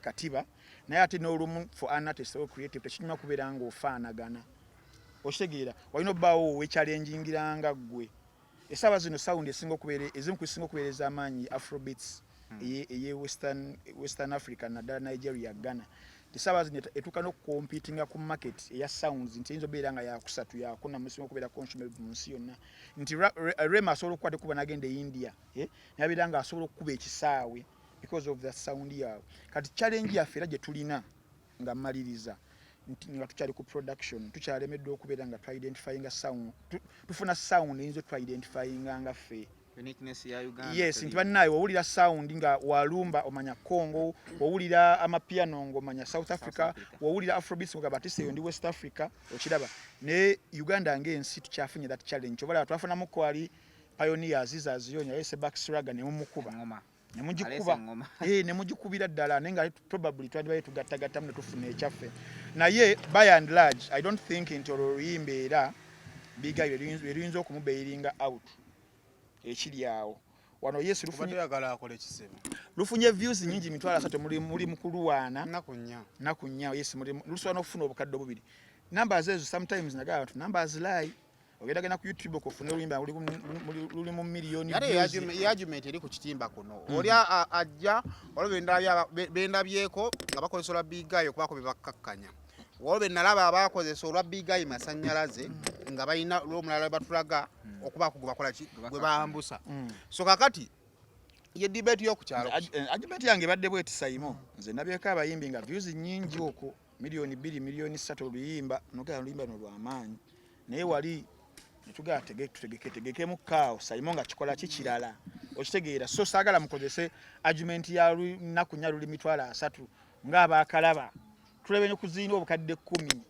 Katiba, naye ate n'olumu for an artist or creative tekinyuma kubeera ng'ofaanagana. Okitegeera? Walina obbaawo wekyalengingiranga ggwe. Essaawa zino sound esinga okubeera, ezimu ku zisinga okubeera ez'amaanyi, afrobeats eye Western Africa, naddala Nigeria, Ghana. Essaawa zino etuuka n'okucompetinga ku market eya sounds nti eyinza obeera nga yakusatu, yakuna musinga okubeera consumable mu nsi yonna, nti Rema asobola okukwata ekuba n'agenda e India, eh, nabeera nga asobola okukuba ekisaawe because of the sound yaabwe. Kati challenge yaffe era gye tulina, nga mmaliriza, nti nga tukyali ku production, tukyalemeddwa okubeera nga twidentifyinga sound, tufuna sound eyinza otwidentifyinga nga ffe. Uniqueness ya Uganda. Yes, nti bannaaye, wowulira sound nga walumba omanya Congo, wowulira amapiano ng'omanya South Africa, Africa. Wowulira afrobeats nga batise eyo ndi West Africa. Okiraba? Naye Uganda ng'ensi tukyafunye that challenge. Obalaba twafunamuko ali pioneers zaziyo yalese Backsragga ne mumukuba Engoma. ne mugikuba. Aleese engoma. Eh, ne mugikubira ddala, naye nga probably twandibaye tugattagattamu ne tufuna ekyaffe. Naye by and large, I don't think nti olwo oluyimba era Big Eye lwe luyinza okumubailinga out ekiri awo wano. Yes, Kuba lufunye toyagala akola ekizibu. Lufunye views nyingi, 300,000. Muli mu kulwana. 4 nnaku. 4 nnaku, yes. Muli lusobola n'okufuna 2000. Numbers ezo sometimes nagamba abantu numbers lie. Ogenda genda ku YouTube okufuna oluyimba luli mu miliyoni Ate views. Argument eri ku kitimba kuno, oli ajja waliwo bendabyeko nga bakozesa olwa Big Eye okubaako bye bakkakkanya. Waliwo be nalaba abakozesa olwa Big Eye Masannyalaze nga balina lwomulala batulaga okubaako gwe bakola ki, gwe bambusa. So kakati ye debate y'okukyalo. Argument yange ebadde bweti, Saimo. Nze nabyeko abayimbi nga views nyingi okwo 2 miliyoni, 3 miliyoni oluyimba, nogera oluyimba no lwamaanyi, naye wali netugaa tutegeke tegekemu kaawo, Saimo, nga kikola ki kirala. Okitegeera? So saagala mukozese argument ya 4 nnaku luli 30,000 ng'abaakalaba tulabe ne kuziina 10,000.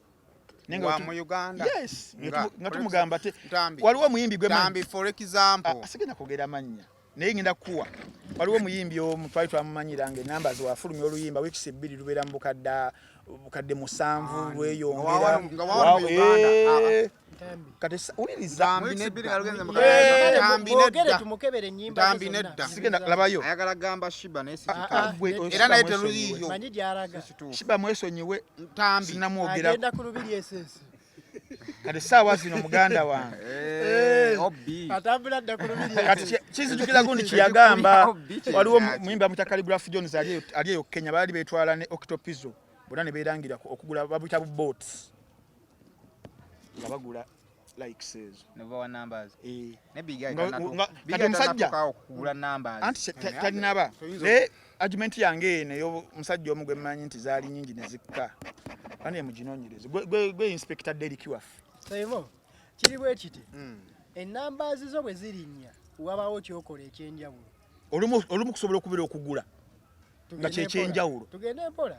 Naye nga Wa mu Uganda. Yes, nga tumugamba te Ntambi. Waliwo omuyimbi gwe manyi. Ntambi, for example. Ah, sigenda kwogera mannya, naye ngenda kukuwa. Waliwo omuyimbi omu twali twamumanyira nga enamba ze wafulumya oluyimba, weeks 2 lubeera mu 7,000, lweyongera. Nga wawa mu Uganda. Eh, Ntambi. Kati wuliriza. Ntambi Weeks nedda. 2 nga lugenze mu Eh, Ntambi Mwogere nedda. tumukebere ennyimba ze Ntambi zonna. nedda. Sigenda labayo. Ayagala gamba Sheebah, naye si Ah, kituufu. ah, gwe, Era oyo naye Sheebah mwesonyiwe. teruliiyo. Manyi gy'alaga. Si kituufu. Sheebah mwesonyiwe. Ntambi. Sinamwogerako. Agenda ku Lubiri esesi. Kati saawa zino, muganda wange, Eh, Obbi. Atambula dda ku Lubiri kati esesi. kinzijukira gundi kyeyagamba. Obbi kye Waliwo kyaki. muyimbi amuyita Khaligraph Jones, ali eyo Kenya. Baali betwala ne Octopizzo bonna ne beerangira okugula, babuyita bu bots, nga bagula likes ezo. Nova wa numbers. Eh. Ne Big Eye Big Kati Eye omusajja tannatuukawo kugula numbers. Anti talinaba. Naye argument yange eno ey'omusajja omu gwe mmanyi nti zaali nyingi ne zikka, bane muginoonyereze. Gwe Inspector Derrick waffe. Saimo, kiri bwe kiti: enamba zo bwe zirinnya, wabawo kyokola ekyenjawulo. Olumu kusobola okubeera okugula nga Tugende kyekyenjawulo. mpola. Tugende mpola.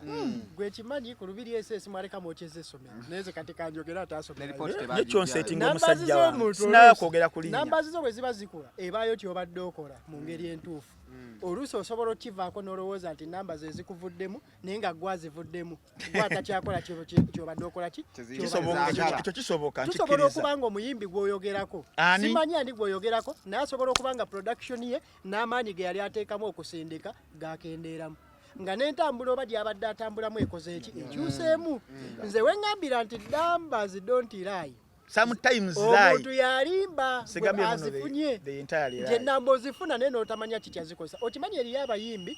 Gwe kimanyi ku Lubiri SS mwaleka mwokyeza essomero, naye ze kati kanjogera ataasomera. Ne report Nekyo nsetinga Namba omusajja wange z'omuntu sinaba oluusi- kwogera ku linnya. Namba zo bwe ziba zikula, ebaayo kyobadde okola mu ngeri entuufu. Oluusi osobola okivaako n'olowooza nti namba ze zikuvuddemu, naye nga gwe azivuddemu, gwe atakyakola kyobadde okola ki. Kisoboka, ekyo kisoboka. Tusobola Nkikkiriza. okuba nga omuyimbi gw'oyogerako, Ani? simanyi ani gw'oyogerako, naye asobola okuba nga production ye n'amaanyi ge yali ateekamu okusindika gakendeeramu, nga n'entambula oba gy'abadde atambulamu ekoze eki, ekyuseemu. Nze weŋŋambira nti numbers don't lie. Sometimes Omuntu lie. yalimba gwe Sigambye muno azifunye. The entirely Nti lie. enamba ozifuna naye n'otamanya kikyazikozesa. Okimanyi eriyo abayimbi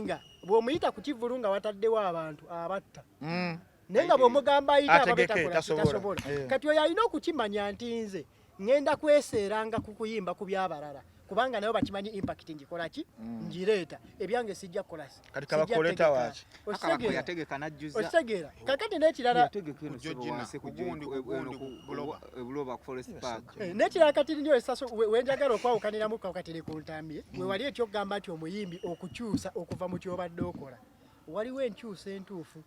nga bw'omuyita ku kivvulu nga wataddewo abantu abatta, naye nga bw'omugamba ayite ababe Ategeke, takola, tasobola. tasobola. Kati oyo alina okukimanya nti nze ŋŋenda kweseeranga ku kuyimba ku by'abalala, kubanga nabo bakimanyi impact ngikola ki, ngireeta. Ebyange sijja kukola Kati sijja kabakuleeta kutegeka. waaki? Akabako Okitegeera? yategeka n'ajjuza. Okitegeera? Kakati n'ekirala Yategeka eno Ku ssebo Georgina, wansi ku ku gundi, ku Buloba. e Buloba ku Forest Park. Eh, n'ekirala kati nyo esaso wenjagala okwawukaniramu kati ne ku Ntambi, we wali ekyokugamba nti omuyimbi okukyusa okuva mu kyobadde okola, waliwo enkyusa entuufu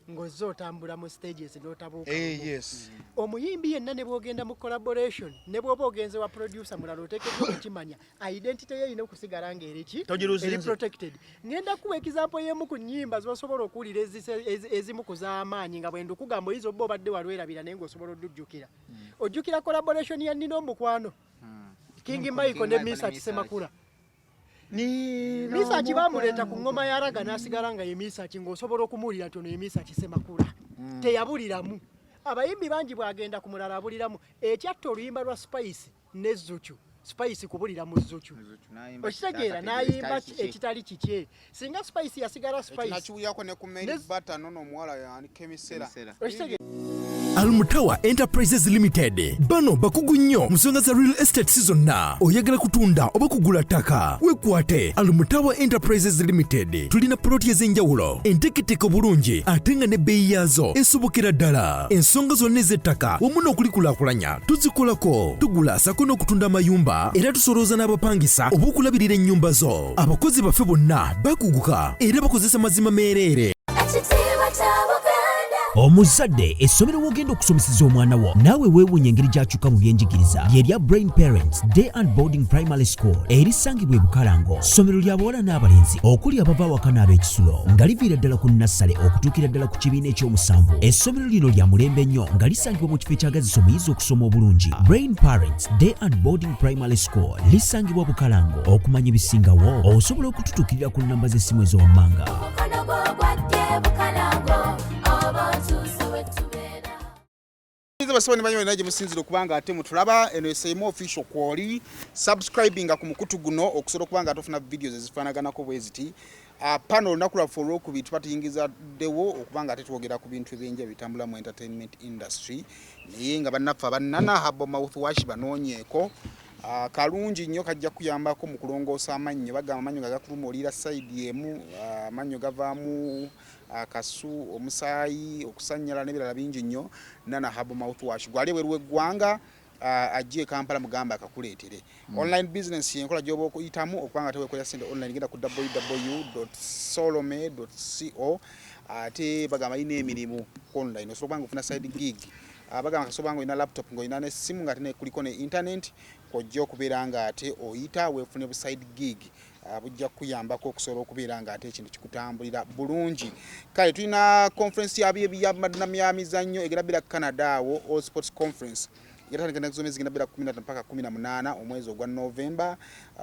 ng'ozze otambula mu stages n'otabuuka. Eh, yes. Omuyimbi yenna ne bw'ogenda mu collaboration, ne bw'oba ogenze wa producer mulala, oteekeddwa okukimanya identity ye erina okusigala ng'eri ki, Togiruzinze. eri protected. Ngenda kuwa example y'emu ku nnyimba z'osobola okuwulira ezimu ku z'amaanyi, nga bwe ndukugamba oyinza obba obadde walwerabira, naye ng'osobola oddujjukira. Ojjukira collaboration ya Nina Omukwano, King Michael King ne Michael ne Misach Misach. Semakula? Nina Misaki bamuleeta ku omukwano. ngoma ya raga n'asigala nga ye Misaki, ng'osobola okumuwulira nti ono ye Misaki Semakula. Teyabuliramu. Abayimbi bangi bw'agenda ku mulala abuliramu. Ekyatta oluyimba lwa Spice ne Zuchu, Spice kubulira mu Zuchu. Okitegeera, n'ayimba ekitali kikye. Singa Spice yasigala Spice. Nakiwulirako ne ku Mary Bata nono omuwala yanika emisera. Okitegeera. Almutawa Enterprises Limited bano bakugu nnyo mu nsonga za real estate zonna. Oyagala kutunda oba kugula ttaka, wekwate Almutawa Enterprises Limited. Tulina poloti ez'enjawulo enteeketeke obulungi ate nga n'ebbeeyi yaazo esobokera ddala. Ensonga zonna ez'ettaka wamu n'okulikulaakulanya tuzikolako. Tugula sako n'okutunda amayumba era tusolooza n'abapangisa oba okulabirira ennyumba zo. Abakozi baffe bonna bakuguka era bakozesa mazima meereere. Ekitiibwa kya Buganda. Omuzadde, essomero w'ogenda okusomeseza omwana wo naawe weewuunya engeri gy'akyuka mu byenjigiriza lye lya Brain Parents Day and Boarding Primary School erisangibwa e Bukalango. Ssomero lya bawala n'abalenzi okuli abava awaka n'ab'ekisulo, nga liviira ddala ku nassale okutuukira ddala ku kibiina ekyomusanvu. Essomero lino lya mulembe nnyo nga lisangibwa mu kifo ekyagazisa omuyizi okusoma obulungi. Brain Parents Day and Boarding Primary School lisangibwa Bukalango. Okumanya ebisingawo osobola okututuukirira ku nnamba z'essimu ezowammanga. Omukono gwo gwa ddyo Bukalango oba otuuse we tubeera. Nze basaba ne banyo naje musinzire okubanga ate mutulaba eno esame official kwoli subscribinga ku mukutu guno okusobola okubanga ate ofuna videos ezifaanaganako bwe ziti. Pano olunaku lwaffe olwokubiri tuba tuyingiza ddewo okubanga ate twogera ku bintu ebyenjawulo ebitambula mu entertainment industry, naye nga bannaffe abannana herbal mouthwash banoonyeeko. Kalungi nnyo, kajja kuyambako mu kulongoosa amannyo. Bagamba amannyo nga gakuluma oliira side emu, amannyo gavaamu akasu, omusaayi, okusannyala n'ebirala bingi nnyo. Nana herbal mouthwash gwali ebweru w'eggwanga, ajje e Kampala mugamba akakuleetere. Online business yenkola gy'oba okuyitamu okubanga ate weekolera ssente online. Genda ku www.solome.co. Ate bagamba alina emirimu online, osobola okuba nga ofuna side gig. Bagamba kasobola nga olina laptop ng'olina n'essimu nga ate kuliko ne internet, kw'ojja okubeera nga ate oyita weefune bu side gig. Bujja kukuyambako okusobola okubeera nga ate ekintu kikutambulira bulungi. Kale tulina conference ya mizannyo egenda beera Canada awo, All Sports Conference egatandika ennaku z'omwezi zigenda beera 15 mpaka 18 omwezi ogwa November.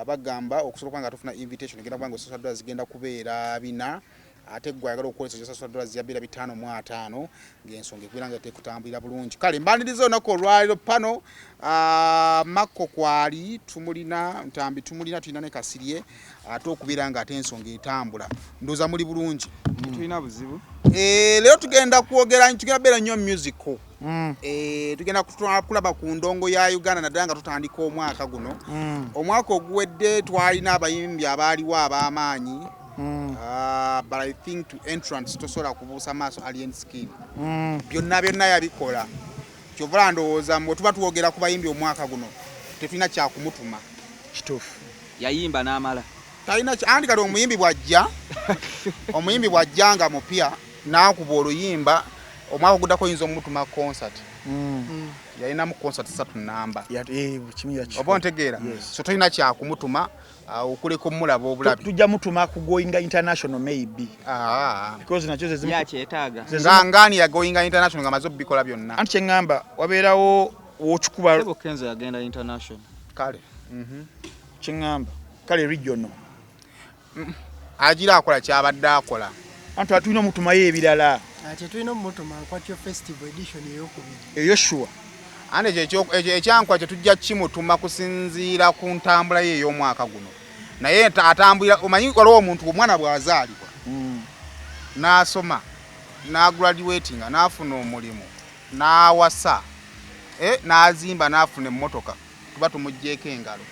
Bagamba okusobola okuba nga tofuna invitation egenda kuba nga osasula dola zigenda kubeera 400, ate gwe ayagala okukozesa osasula dola zijabeera 550, ng'ensonga ekubeera nga tekutambulira bulungi. Kale mbaniriza olunaku olwaliro pano. Makko kwali tumulina, Ntambi tumulina, tulina ne Kasirye, ate okubeera nga ate ensonga etambula. Ndowooza muli bulungi. Tulina buzibu. Leero tugenda kwogera, tugenda beera nnyo musical. Tugenda kulaba ku ndongo ya Uganda naddala nga tutandika omwaka guno. Omwaka oguwedde twalina abayimbi abaaliwo ab'amaanyi. But I think to entrance tosobola kubuusa maaso Alien Skin. Byonna byonna yabikola. Kyova ndowooza bwe tuba twogera ku bayimbi omwaka guno tetulina kyakumutuma. Kituufu. Yayimba n'amala. Talina anti kati omuyimbi bw'ajja nga mupya n'akuba oluyimba, omwaka oguddako oyinza omutuma concert. Yalinamu concert satu namba. Kimu yakikola. Oba ontegeera? Yes. So tolina kyakumutuma, okuleka omulaba obulabi. Tujja mutuma ku going international maybe. Because nakyo ze zimu Yakyetaaga. ze Nga ngaani yagoinga international nga amaze obikola byonna? Anti kyeŋŋamba wabeerawo wokikuba. Sebo Kenzo yagenda international. Kale. Kyeŋŋamba kale regional. Agira akola kyabadde akola. Anti tulina omutumayo ebirala. Kyetulina omutuma Nkwatyo Festival edition eyokubiri. Eyo sure. Anti ekyo ekyankwa kye tujja kimutuma kusinziira ku ntambula ye ey'omwaka guno, naye atambulira omanyi waliwo omuntu omwana bw'azaalibwa n'asoma n'agraduatinga n'afuna omulimu n'awasa, n'azimba n'afuna emmotoka, tuba tumuggyeeko engalo.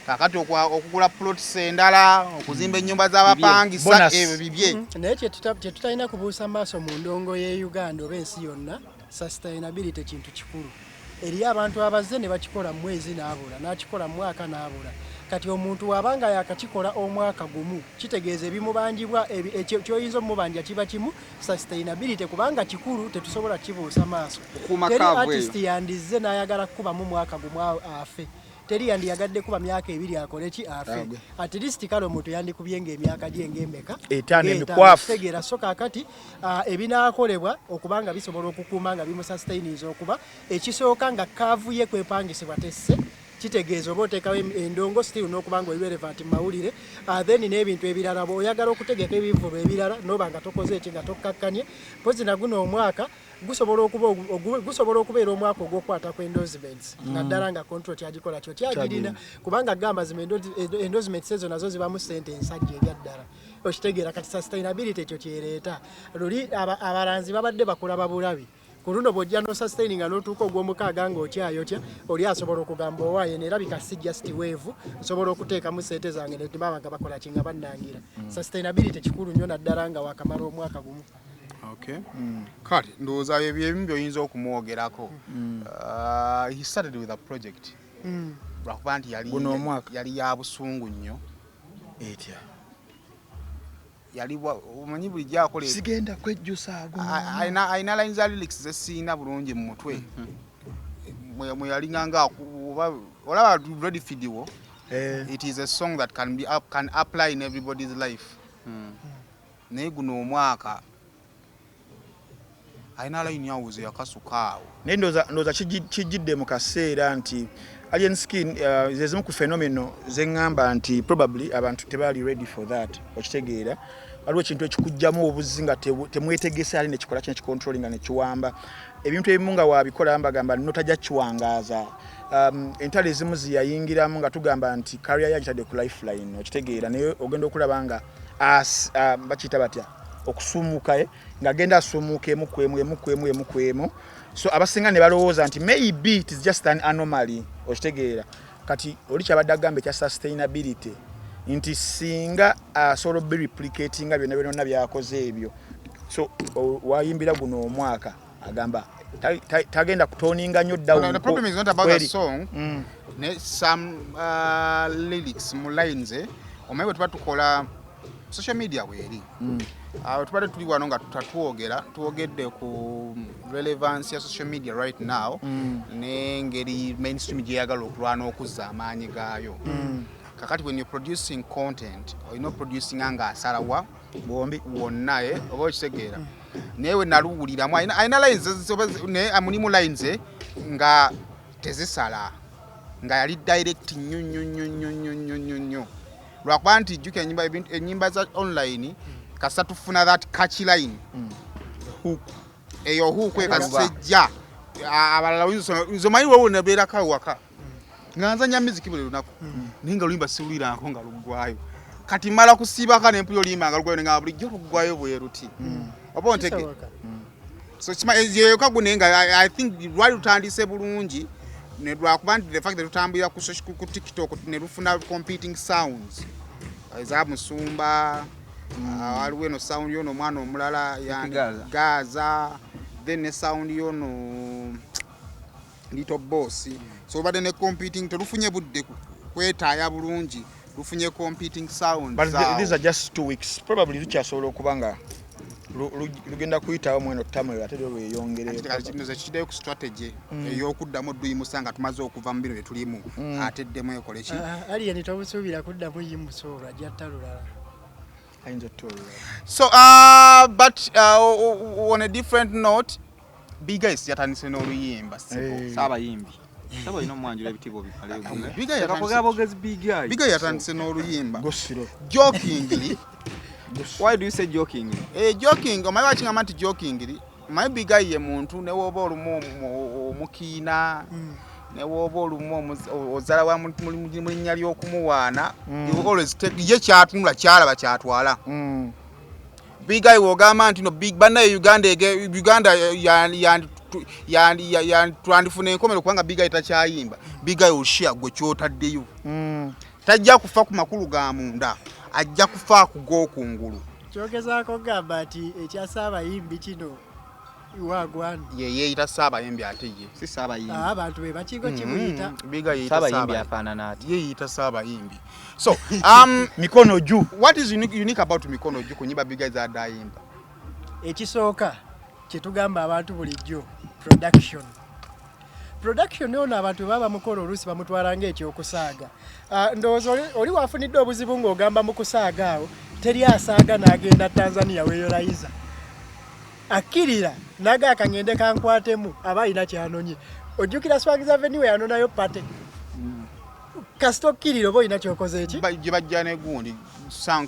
Kakati okugula plots endala, okuzimba ennyumba z'abapangisa, Bonus. ebyo bibye. Naye kyetutalina kubuusa maaso mu ndongo ye Uganda oba ensi yonna, sustainability kintu kikulu. Eriyo abantu abazze ne bakikola mu mwezi n'abula, n'akikola mu mwaka n'abula. Kati omuntu wabanga yakakikola omwaka gumu, kitegeeza ebimubanjibwa ekyo kyoyinza omubanja kiba kimu, sustainability, kubanga kikulu, tetusobola kibuusa maaso. Kukuuma Teri kaavu eyo. artist yandizze n'ayagala kukubamu mwaka gumu afe. Teri yandiyagadde kuba myaka 2 akole ki, afe. Agwe. At least kale omuntu yandikubye ng'emyaka gye ng'emeka? 5. Ng'etaano. Emikwafu. Kitegeera. So kaakati ebinaakolebwa okuba nga bisobola okukuuma nga bimusustaininza, okuba ekisooka nga kaavu ye kwepangisibwa tesse. Kitegeeza oba oteekawo endongo still n'okuba nga oli relevant mu mawulire. Then n'ebintu ebirala bw'oyagala okutegeka ebivvulu ebirala n'oba nga tokoze eki nga tokkakkanye. Mpozi na guno omwaka gusobola okuba gusobola okubeera omwaka ogw'okukwata ku endorsements, naddala nga control kyagikola kyo kyagirina, kubanga gamba zino endorsements ezo nazo zibamu ssente ensajja ebyaddala, okitegeera? Kati sustainability ekyo kyereeta. Luli abalanzi babadde bakulaba bulabi. Ku luno bw'ojja n'osustaininga n'otuuka ogw'omukaaga ng'okyayotya, oli asobola okugamba, "Owaaye, nerabika si just wave, nsobola okuteekamu ssente zange," ne baba nga bakola ki, nga bannangira. Sustainability kikulu nnyo, naddala nga wakamala omwaka gumu. Okay. Kale ndowooza ebyo ebimu by'oyinza okumwogerako. He started with a project, lwakuba nti yali Guno omwaka? yali ya busungu nnyo. Etya? Yali omanyi bulijjo akola Sigenda kwejjusa guno. Alina line za lyrics zesiina bulungi mu mutwe. Mwe yalinganga olaba ready video. It is a song that can apply in everybody's life. Naye guno omwaka alina line awo ze yakasuka awo. Naye ndowooza kijjidde mu kaseera nti Alien Skin, ze zimu ku phenomenon zeŋŋamba nti probably abantu tebaali ready for that, okitegeera? Waliwo ekintu ekikugjamu obuzi nga temwetegese, ali nekikola kino ekicontrollinga nekiwamba ebintu ebimu nga wabikola, mbagamba notajja kiwangaaza. Entalo ezimu ziyayingiramu nga tugamba nti career yagitadde ku lifeline, okitegeera? Naye ogenda okulaba nga bakiyita batya, okusumuuka, ng'agenda asumuuka emu ku emu, emu ku emu, emu ku emu. So abasinga ne balowooza nti maybe it is just an anomaly, okitegeera? Kati oli kyabadde agamba ekya sustainability nti singa asobola obireplicatinga byonna byonna byakoze ebyo, so wayimbira guno omwaka agamba tagenda kutoninga nnyo down. The problem is not about the Kweri. song. Ne some lyrics mu lines, omanyi bwe tuba tukola social media weeri. Tubadde tuli wano nga tatwogera, twogedde ku relevance ya social media right now n'engeri mainstream gyeyagala okulwana okuzza amaanyi gaayo. Kakati when you're producing content, olina oproducinga ng'asalawa bombi wonna, oba okitegeera? Naye we naluwuliramu alina lines naye mulimu lines nga tezisala, nga yali direct nnyo nnyo nnyo nnyo nnyo nnyo nnyo nnyo, lwakuba nti jjukira ennyimba za online kasita tufuna that catchy line, hook. Eyo hook ekasejja abalala nze omanyi wewe nebeerako awaka nga nzanya music buli lunaku, naye nga luyimba siwuliranko nga luggwayo. Kati mala kusiibako nempulira oluyimba nga luggwayo, nga bulijjo luggwayo bwe luti, oba ontege? Kisoboka. So yeyoka gu, naye nga I think lwali lutandise bulungi, ne lwakuba nti the fact that lutambulira ku TikTok ne lufuna competing sounds eza Musumba. Waliwo eno sound yono omwana omulala Gaza. Gaza, then ne sound yono Little Boss. So obadde ne competing, telufunye budde kwetaaya bulungi, lufunye competing sounds But awo. these are just 2 weeks. Probably lukyasobola okuba nga lugenda kuyitawo mweno tamwe ate lwo lweyongereyo. Kati kiddeyo ku strategy ey'okuddamu odduyimusa nga tumaze okuva mu bino bye tulimu, ate eddemu ekole ki? Ah, Alien tobusuubira kuddamu yimusa, olwo ajja tta lulala. Ayinza otutoolera. So but on a different note, Big Eyes yatandise n'oluyimba, sebo. Eh. Saabayimbi, saba olina omwanjula ebitiibwa. Big Eye Bigale bogezi Big Eye. Big Eye yatandise n'oluyimba. Gosiro. Jokingly. Why do you say jokingly? Eh, joking, omanyi wakingamba nti jokingly, omanyi Big Eye ye muntu ne woba olumu omukiina, ne woba olumu ozala wa mu linnya ly'okumuwaana, you always take ye kyatunula, kyalaba, kyatwala. Big Eye wogamba nti no big bannaye Uganda Uganda twandifuna enkomero kubanga Big Eye takyayimba. Big Eye oshia gwe kyotaddeyo, tajja kufa ku makulu ga munda, ajja kufa ku g'okungulu. Kyogezaako kugamba nti ekya Saabayimbi kino wagwani? Ye yeeyita Saabayimbi ate ye Si saabayimbi. Ah, abantu be bakigo kimuyita. Big Eye yeeyita Saabayimbi Saabayimbi. afaanana ati? Ye yeeyita Saabayimbi. So Mikono juu. What is unique about Mikono Juu ku nyimba Big Eye zadde ayimba? Ekisooka kyetugamba abantu bulijjo, production. Production ono abantu baba bamukola, oluusi bamutwala ng'ekyokusaaga. Ah, ndowooza oli wafunidde obuzibu ng'ogamba mu kusaaga awo, teri asaaga n'agenda Tanzania weeyolayiza, akkirira naga akangende kankwatemu, aba alina kyanonye. Ojjukira Swangz Avenue yanonayo party. Kasita okkirira oba olina kyokoze eki. Gye bajja ne gundi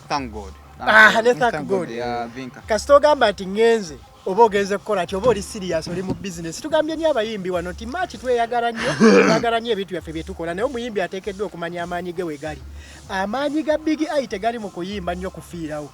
thank God. Ah, ne thank God. Ya Vinka. Kasita ogamba nti ŋŋenze, oba ogenze kukola ki, oba oli serious, oli mu bizinesi. Tugambye nnyo abayimbi wano nti maaki tweyagala nnyo, twagala nnyo ebintu byaffe bye tukola, naye omuyimbi ateekeddwa okumanya amaanyi ge we gali. Amaanyi ga Big Eye tegali mu kuyimba nnyo kufiirawo,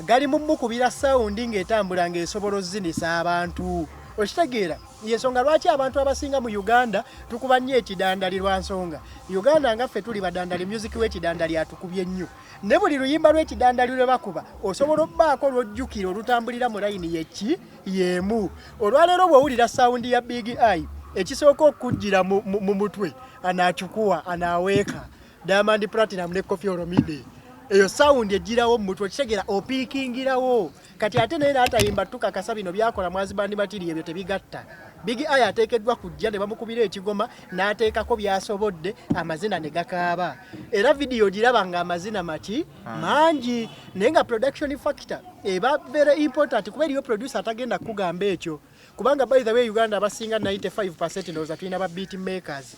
gali mu mukubira sound ng'etambula ng'esobola ozinisa abantu. Okitegeera? Yensonga lwaki abantu abasinga mu Uganda tukuba nnyo ekidandali, lwa nsonga Uganda nga ffe tuli badandali, music w'ekidandali atukubye nnyo, ne buli luyimba lw'ekidandali lwe bakuba osobola obbaako lw'ojjukira olutambulira mu layini yeki y'emu. Olwaleero bw'owulira sound ya Big Eye, ekisooka okujjira mu mutwe anachukua anaweeka Diamond Platinum ne Koffi Olomide, eyo sound ejjirawo mu mutwe. Okitegeera? Opiikingirawo. Kati ate naye n'atayimba, tukakasa bino byakola mu husband material, ebyo tebigatta. Big Eye ateekeddwa kujja ne bamukubira ekigoma n'ateekako by'asobodde, amazina ne gakaaba, era vidiyo giraba nga amazina maki mangi, naye nga production factor eba very important, kuba eriyo producer atagenda kukugamba ekyo. Kubanga by the way, Uganda abasinga 95% ndowooza tulina ba beat makers.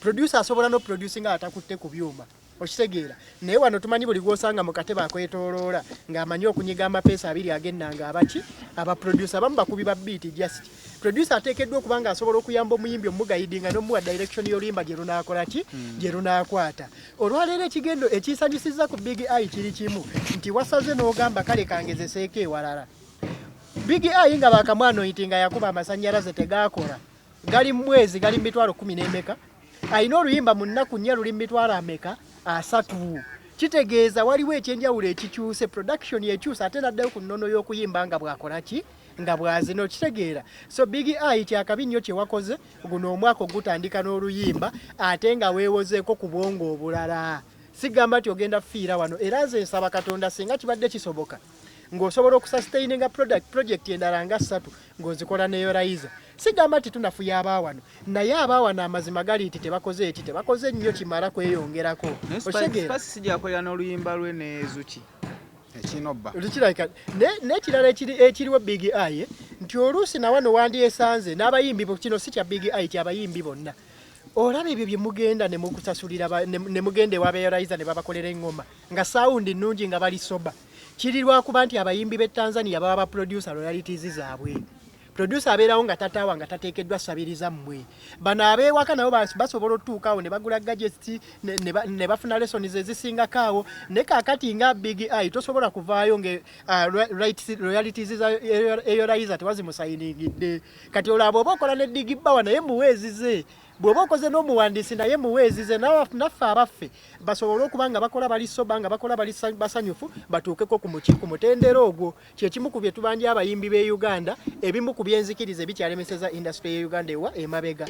Producer asobola no producing atakutte ku byuma. Okitegeera? Naye wano tumanyi buli gwosanga mu katebe akwetooloola ng'amanyi okunyiga amapeesa abiri ag'ennanga. Abaki abaproducer abamu bakubi ba beat. Just producer ateekeddwa okuba nga asobola okuyamba omuyimbi, omuguidinga n'omuwa direction y'oluyimba gye lunaakola ki, gye lunaakwata. Olwaleero ekigendo ekisanyusiza ku Big Eye kiri kimu, nti wasaze n'ogamba kale kangezeseeko ewalala. Big Eye nga bakamwanoyiti nga yakuba amasannyalaze tegaakola, gali mu mwezi gali mu 100,000 n'emeka, alina oluyimba mu nnaku 4 luli mu mitwalo ameka? 30. Kitegeeza waliwo ekyenjawulo ekikyuse, production ekyuse, ate naddayo ku nnono y'okuyimba nga bw'akola ki, nga bw'azina. Okitegeera? So Big Eye, kyakabi nnyo kye wakoze guno omwaka ogutandika n'oluyimba, ate nga weewozeeko ku bwongo obulala. Sigamba nti ogenda fiira wano, era nze nsaba Katonda singa kibadde kisoboka ng'osobola okusustaininga project endala nga ssatu ng'ozikola ne Raiza. Sigamba nti tunafuya abaawano, naye abaawano amazima gali nti tebakoze eki, tebakoze nnyo kimala kweyongerako. Okitegeera? Spice sijakolera n'oluyimba lwe ne Zuki. Ekinobba. Kirabika n'ekirala ekiriwo Big Eye, nti oluusi nawano wandyesanze n'abayimbi kino si kya Big Eye, kyabayimbi bonna. Olaba ebyo bye mugenda ne mukusasulira ne mugenda ewa Raiza ne babakolera eŋŋoma nga sound nnungi nga bali soba, kiri lwakuba nti abayimbi b'e Tanzania baba ba producer royalties zaabwe. Producer abeerawo nga tataawa nga tateekeddwa sabiriza mmwe. Bano abeewaka nabo basobola otutuukaawo ne bagula gadgets ne bafuna lessons ezisingako awo. Ne kaakati nga Big Eye tosobola kuvaayo nge royalties za Eyorayiza tewazimusayiningidde. Kati olwo abo oba okola ne Diggy Bawa, naye muweezize bw'oba okoze n'omuwandiisi, naye muweezize naffe abaffe basobole okuba nga bakola bali soba, nga bakola bali basanyufu, batuukeko ku mutendera ogwo. Kyekimu ku bye tubanja abayimbi b'e Uganda, ebimu ku byenzikiriza ebikyalemeseza industry y'e Uganda ewa emabega.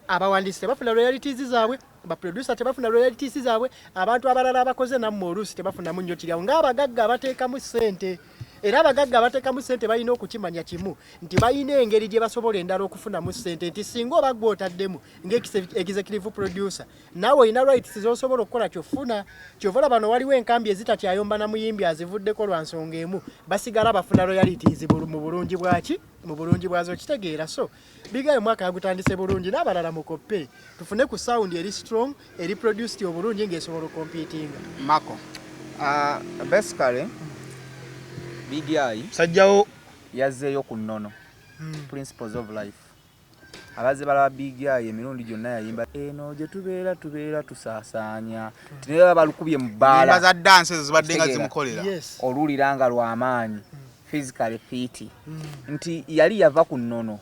Abawandiisi tebafuna royalties zaabwe, baproducer tebafuna royalties zaabwe, abantu abalala abakoze nammwe oluusi tebafunamu nnyo kiryawo ng'abagagga abateekamu ssente. Era abagagga abateekamu ssente balina okukimanya kimu nti balina engeri gye basobola endala okufunamu ssente, nti singa oba gwe otaddemu ng'executive producer, naawe olina rights z'osobola okukola kyofuna. Kyova olaba no waliwo enkambi ezitakyayomba na muyimbi azivuddeko lwa nsonga emu, basigala bafuna royalties mu bulungi bwaki, mu bulungi bwazo. Kitegeera? So Big Eye omwaka yagutandise bulungi, n'abalala mukoppe, tufune ku sound eri strong, eri produced obulungi ng'esobola okompitinga. Mako. Basically Big Eye Sajjawo. yazzeeyo ku nnono, principles of life. Abazze balaba Big Eye emirundi gyonna yayimba eno gye tubeera tubeera tusaasaanya, tinaye baba balukubye mu Nyimba bbaala za dance ezo zibadde nga Kitegeera. zimukolera. Oluwulira nga lw'amaanyi, physically fit, nti yali yava ku nnono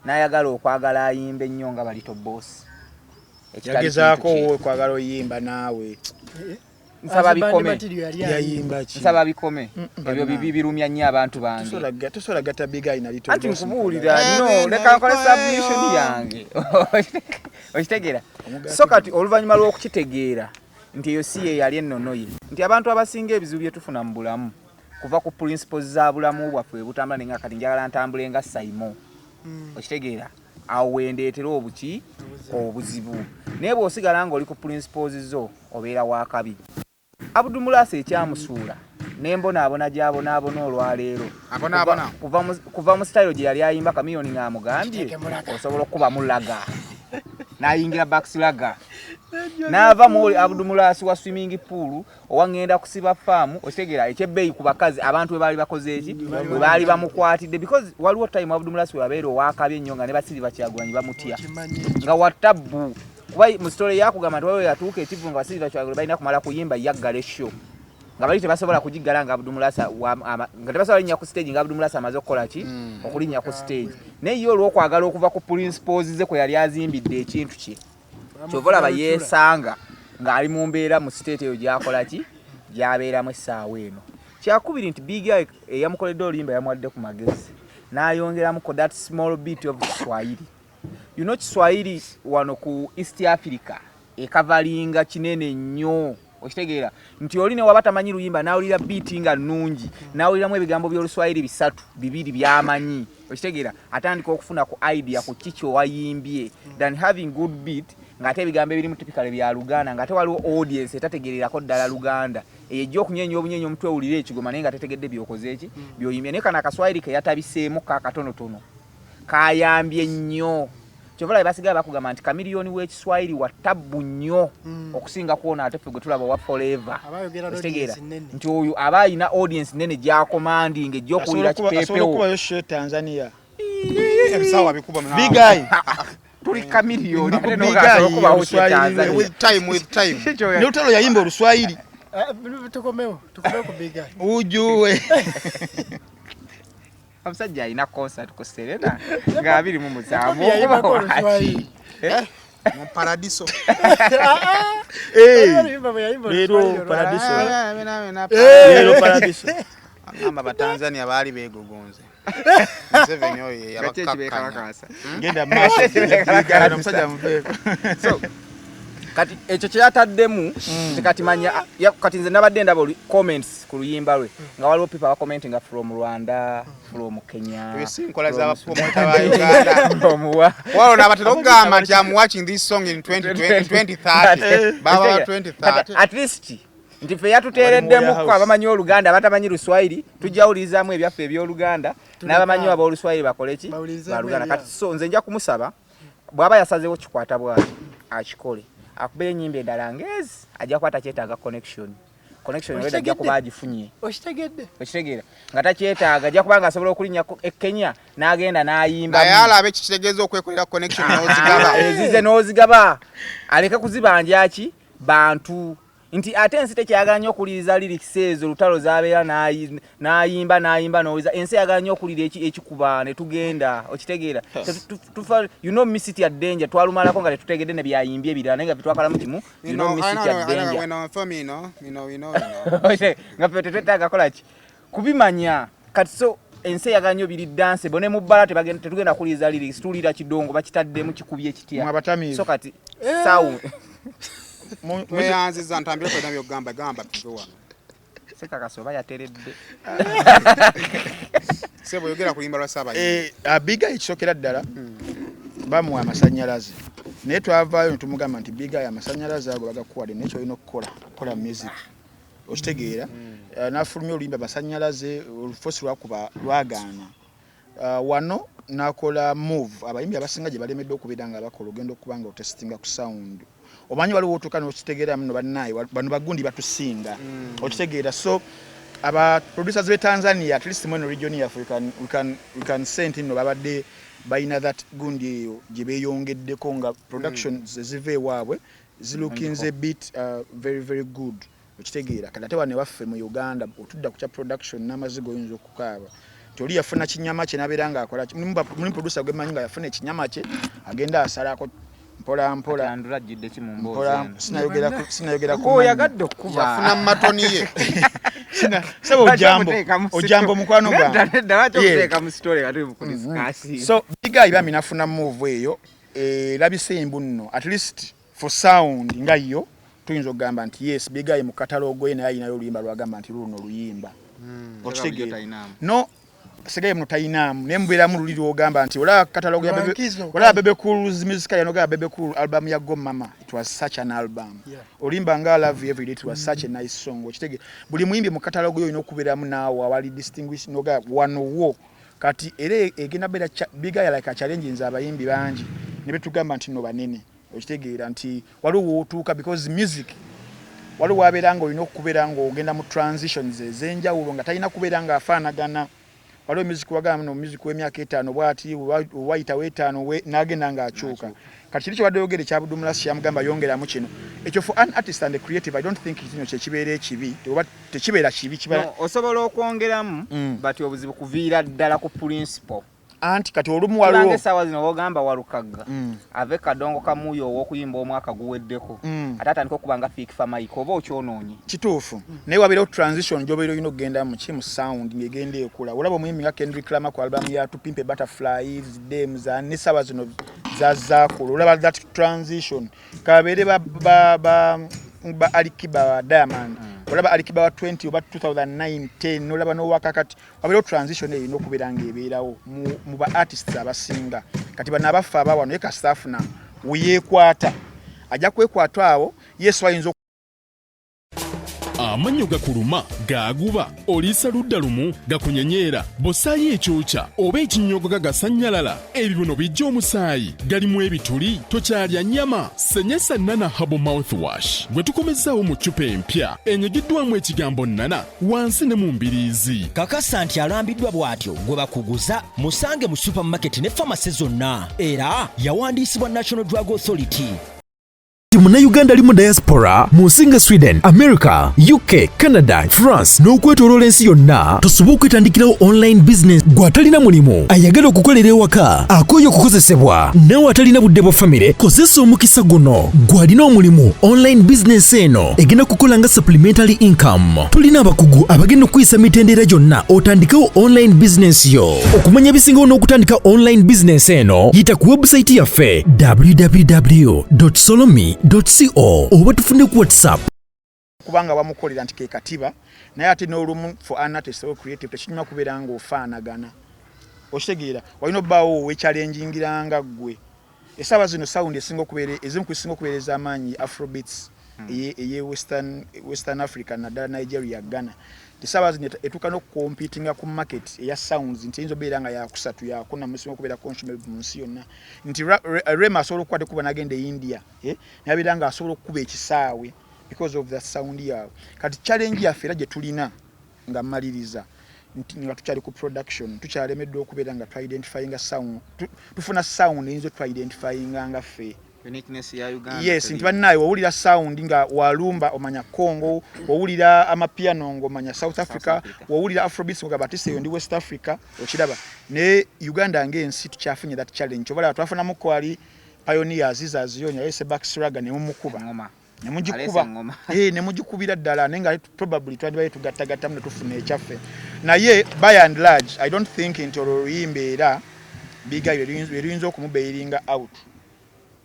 n'ayagala okwagala ayimbe ennyo nga balito boss. Ekitali Yagezaako kintu kye. okwagala oyimba naawe. Nsaba bikome. Yayimba ki? Nsaba bikome ebyo, bibi birumya nnyo abantu bange. Tosobola gatta Big Eye na Little Anti Boss. nkubuulira, no, Ebe leka nkole nayo. submission yange. Okitegeera? So kati oluvannyuma lw'okukitegeera nti eyo si ye yali ennono ye, nti abantu abasinga ebizibu bye tufuna mu bulamu kuva ku principles za bulamu bwaffe bwe butambula, naye nga kati njagala ntambule nga Saimo. Okitegeera? Awo wendeetera obuki obuzibu. Naye bw'osigala ng'oli ku principles zo, obeera wakabi. Abdumulasi ekyamusuula nembonaabona gy'abonaabona olwaleero Abonaabona. Kuva mu sitayiro gye yali ayimba Kamiyoni ng'amugambye Kiteeke mulaga. osobola okuba mulaga. N'ayingira Backslager, n'ava mu oli Abdumulasi wa swimming pool, owa ngenda kusiba faamu. Okitegeera, ekyebbeeyi ku bakazi, abantu bwe baali bakoze eki, bwe baali bamukwatidde, because waliwo time Abdumulasi we yabeera owakabi ennyo nga ne basiri bakyagulanyi bamutya. Okimanyi. Nga watabbu, kuba mu story yakugamba nti waliwo yatuuka ekivu nga basiri bakyagulanyi balina kumala kuyimba, yaggala e show nga bali tebasobola kugiggala, nga Abdumulasa nga tebasobola linnya ku stage nga Abdumulasa amaze okukola ki, okulinnya ku stage. Naye ye olw'okwagala okuva ku principles ze kwe yali azimbidde ekintu kye, kyova olaba yeesanga ng'ali mu mbeera mu state eyo gy'akola ki, gy'abeeramu essaawa eno. Kyakubiri nti Big Eye eyamukoledde oluyimba yamuwadde ku magezi n'ayongeramuko that small bit of Kiswahili. You know, Kiswahili wano ku East Africa ekavalinga kinene nnyo. Okitegeera nti oli ne waba tamanyi luyimba, n'awulira beat nga nnungi, n'awuliramu ebigambo by'Oluswayiri bisatu bibiri by'amanyi, okitegeera, atandika okufuna ku idea ku ki kyowayimbye, than having good beat ng'ate ebigambo ebirimu typically bya Luganda, ng'ate waliwo audience etategererako ddala Luganda, eyo ejja okunyeenya obunyeenya omutwe owulire ekigoma, naye nga tetegedde byokoze eki, byoyimbye. Naye kano akaswayiri ke yatabiseemu kakatonotono kayambye nnyo. Kyova olaba basigala bakugamba nti Chameleone w'ekiswayiri wa tabbu nnyo okusinga kwona ate ffe gwe tulaba wa Forever. Aba ayogera Okitegeera audience nnene. nti oyo aba alina audience nene gy'acommanding, ejja okuwulira Asobola asobola kipeepewo. okubayo show Tanzania. Ebisawo bikuba. Big Eye. Tuli Chameleone ate Big n'ogasobola Eye, okubawo Oluswayiri. Tanzania. With time, with time. Ne Lutalo yayimba Oluswayiri. Ah, tukomewo ku Big Eye. Ujuwe. Omusajja alina concert ku Serena nga 27. Yayimbako Okuba waki? Oluswayiri. Mu Paradiso. Eh, Oluyimba bwe yayimba Leero Oluswayiri. Paradiso. Leero Paradiso. Agamba Batanzania baali beegogonze, Museveni oyo ye Nga ki yabakkakkanya. ekibeekalakaasa? Genda mu maaso. Big Eye, omusajja muveeko. So kati ekyo kyeyataddemu kati manya kati nze nabadde ndaba comments ku luyimba lwe nga waliwo people abacommentinga from Rwanda, from Kenya, Ebyo si nkola from z'abapromota ba Uganda. from wa Waliwo n'abatera okugamba nti, "Am watching this song in 2020, 2030." Baba ba 2030. At least nti ffe yatuteereddemu House. abamanyi Oluganda, abatamanyi Luswayiri tujja wulirizaamu ebyaffe ebyoluganda, n'abamanyi ab'Oluswayiri bakole ki? Bawulirizeemu Baluganda. ebyabwe. Kati so nze nja kumusaba bw'aba yasazeewo kikwata bwati akikole, akube ennyimba endala ngezi, ajja kuba takyetaaga connection. Connection already ajja kuba agifunye. Okitegedde. Okitegeera nga takyetaaga, ajja kuba nga asobola okulinnya e Kenya n'agenda n'ayimba. Naye alabe kikitegeeza okwekolera connection n'ozigaba. Ezize n'ozigaba, aleke kuzibanja ki bantu, nti ate ensi tekyagala nnyo okuwuliriza lyrics ezo Lutalo zabeera n'ayimba n'ayimba n'owuliza. Ensi eyagala nnyo okuwulira ekikuba ne tugenda. Okitegeera, tufa you know me city at danger, twalumalako nga tetutegedde ne byayimbye ebirala, naye nga ffe twakalamu kimu, you know me city at danger. Nga ffe tetwetaaga kola ki kubimanya. Kati so ensi eyagala nnyo biri dance bo ne mu bbala tetugenda kuwuliriza lyrics, tuwulira kidongo bakitaddemu kikubye kitya. Mwe abatamiivu. So kati sound Tweyanziza ntambire kwena byogamba gamba tuve wano. Sekakasa oba yateredde. Sebo, yogera ku luyimba lwa Saabayimbi. Big Eye ekisookera ddala bamuwa amasanyalaze, naye twavaayo ne tumugamba nti Big Eye, amasanyalaze ago bagakuwadde, naye kyolina okukola, kola music. Okitegeera? N'afulumya oluyimba Masanyalaze, olufosi lwakuba lwagaana. Wano nakola move abayimbi abasinga gye balemeddwa okubeera nga bakola, ogenda okuba nga otestinga ku sound, omanyi waliwo otuuka n'okitegeera muno bannaaye bano bagundi batusinga. Okitegeera? So aba producers be Tanzania, at least mweno region yaffe, we can say nti nno babadde balina that gundi eyo gye beeyongeddeko nga productions eziva ewaabwe zilookinze a bit very very good. Okitegeera? Kati ate wano ewaffe mu Uganda, otudda ku kya production n'amaziga, oyinza okukaaba nti oli yafuna kinyama kye n'abeera ng'akola mulimu producer gwe mmanyi nga yafuna ekinyama kye, agenda asalako mpola mpola. Andula ajjidde ki mu mboozi mpola eno? Sinayogerako Oyagadde okukuba. Yafuna matoni ye. Sebo ojambo, ojambo mukwano gwange. Nedda, lwaki Yeah. omuteeka mu story nga tuli mu kudiscuss? So Big Eye bambi nafuna move eyo erabisa embu nno, at least for sound nga yo tuyinza okugamba nti yes, Big Eye mu catalogue ye naye ayinayo oluyimba lwagamba nti luno luyimba. Okitegeera? Talinamu. No, sigaye muno tayinaamu, naye mubeeramu luli lwogamba nti olaba catalogue ya Lwankizo. Olaba Bebe Cool's music yanogamba Bebe Cool album ya Go Mama, it was such an album. Olimba nga Love You Every Day, it was such a nice song. Okitegeera? Buli muyimbi mu catalogue yo olina okubeeramu naawe awali distinguish noga wano wo. Kati era egenda beera Big Eye like a challenge nze abayimbi bangi ne betugamba nti no banene. Okitegeera nti waliwo wootuuka, because music waliwo wabeera nga olina okubeera ng'ogenda mu transitions ez'enjawulo nga talina kubeera ng'afaanagana. Waliwo music wagamba no music w'emyaka 5 bwati, wayitawo 5 n'agenda ng'akyuka. Kati kiri kyobadde oyogera ekya Budumulasi, kyamugamba yongeramu kino ekyo. For an artist and a creative, I don't think kino kyekibeera ekibi, oba tekibeera kibi kiba. No, osobola okwongeramu, but obuzibu kuviira ddala ku principle. Anti kati olumu Kubanga waliwo essaawa zino wogamba Walukagga ave kadongo kamuuyo ow'okuyimba omwaka guweddeko, ate atandika okuba nga Fik Fameica, oba okyonoonye. Kituufu, naye wabeerawo transition gy'obeera olina okugenda mu ki, mu sound ng'egenda ekula. Olaba omuyimbi nga Kendrick Lamar ku album ya To Pimp a Butterfly, Dem za n'essaawa zino zazaakula, olaba that transition. Kabeere ba Alikiba wa Diamond, olaba Alikiba wa 20 oba 2009 10, nolaba n'owakakati, wabeerawo transition eyo erina okubeera ng'ebeerawo mu ba artists abasinga. Kati bano abaffe abawano, ye kasita afuna weyeekwata, ajja kwekwata awo. Yesu ayinza Amannyo gakuluma, gaaguba, oliisa ludda lumu, gakunyenyeera, bw'ossaayo ekyokya oba ekinnyogoga gasannyalala, ebibuno bijja omusaayi, galimu ebituli, tokyalya nnyama. Senyesa Nana Herbal Mouthwash gwe tukomezzaawo mu ccupa empya enyigiddwamu ekigambo Nana wansi ne mu mbiriizi. Kakasa nti alambiddwa bw'atyo gwe bakuguza. Musange mu supermarket ne famasi zonna, era yawandiisibwa National Drug Authority. Munnayuganda ali mu diaspora mu nsi nga Sweden, America, UK, Canada, France n'okwetooloola ensi yonna, tosobola okwetandikirawo online business. Gwe atalina mulimu, ayagala okukolera ewaka, akooye okukozesebwa, naawe atalina budde bwa famire, kozesa omukisa guno. Gwe alina omulimu, online business eno egenda kukola nga supplementary income. Tulina abakugu abagenda okuyisa mitendera gyonna otandikewo online business yo. Okumanya ebisingawo n'okutandika online business eno, yita ku website yaffe www solomi co oba tufune ku WhatsApp. Kubanga bamukolera nti ke katiba, naye ate n'olumu for an artist or creative tekinyuma kubeera ng'ofaanagana. Okitegeera, walina obbaawo wekyalengingiranga ggwe. Essaawa zino sound esinga okubeera, ezimu ku zisinga okubeera ez'amaanyi, afrobeats eye Western Africa, naddala Nigeria, Ghana. Essaawa zino etuuka n'okucompetinga ku market eya sounds nti eyinza obeera nga yakusatu, yakuna musinga okubeera consumable mu nsi yonna, nti Rema asobola okukwata ekkubo n'agenda e India, eh, nabeera nga asobola okukuba ekisaawe because of the sound yaabwe. Kati challenge yaffe era gye tulina nga mmaliriza nti nga tukyali ku production, tukyalemeddwa okubeera nga twidentifyinga sound, tufuna sound eyinza otwidentifyinga nga ffe. Uniqueness ya Uganda. Yes, nti bannaye owulira sound nga walumba omanya Congo, owulira amapiano ng'omanya South Africa, Africa. Owulira afrobeats ng'ogamba ati eyo ndi West Africa. Okiraba, naye Uganda ng'ensi tukyafunye that challenge. Obalaba twafunamuko ali pioneers zaziyo yalese Baksraga ne mumukuba Engoma. nemugikuba. Aleese engoma. Eh, nemugikubira ddala, naye nga probably twandibaye tugattagattamu ne tufuna ekyaffe. Naye by and large, I don't think nti olwo oluyimba era Big Eye lwe luyinza okumubailinga out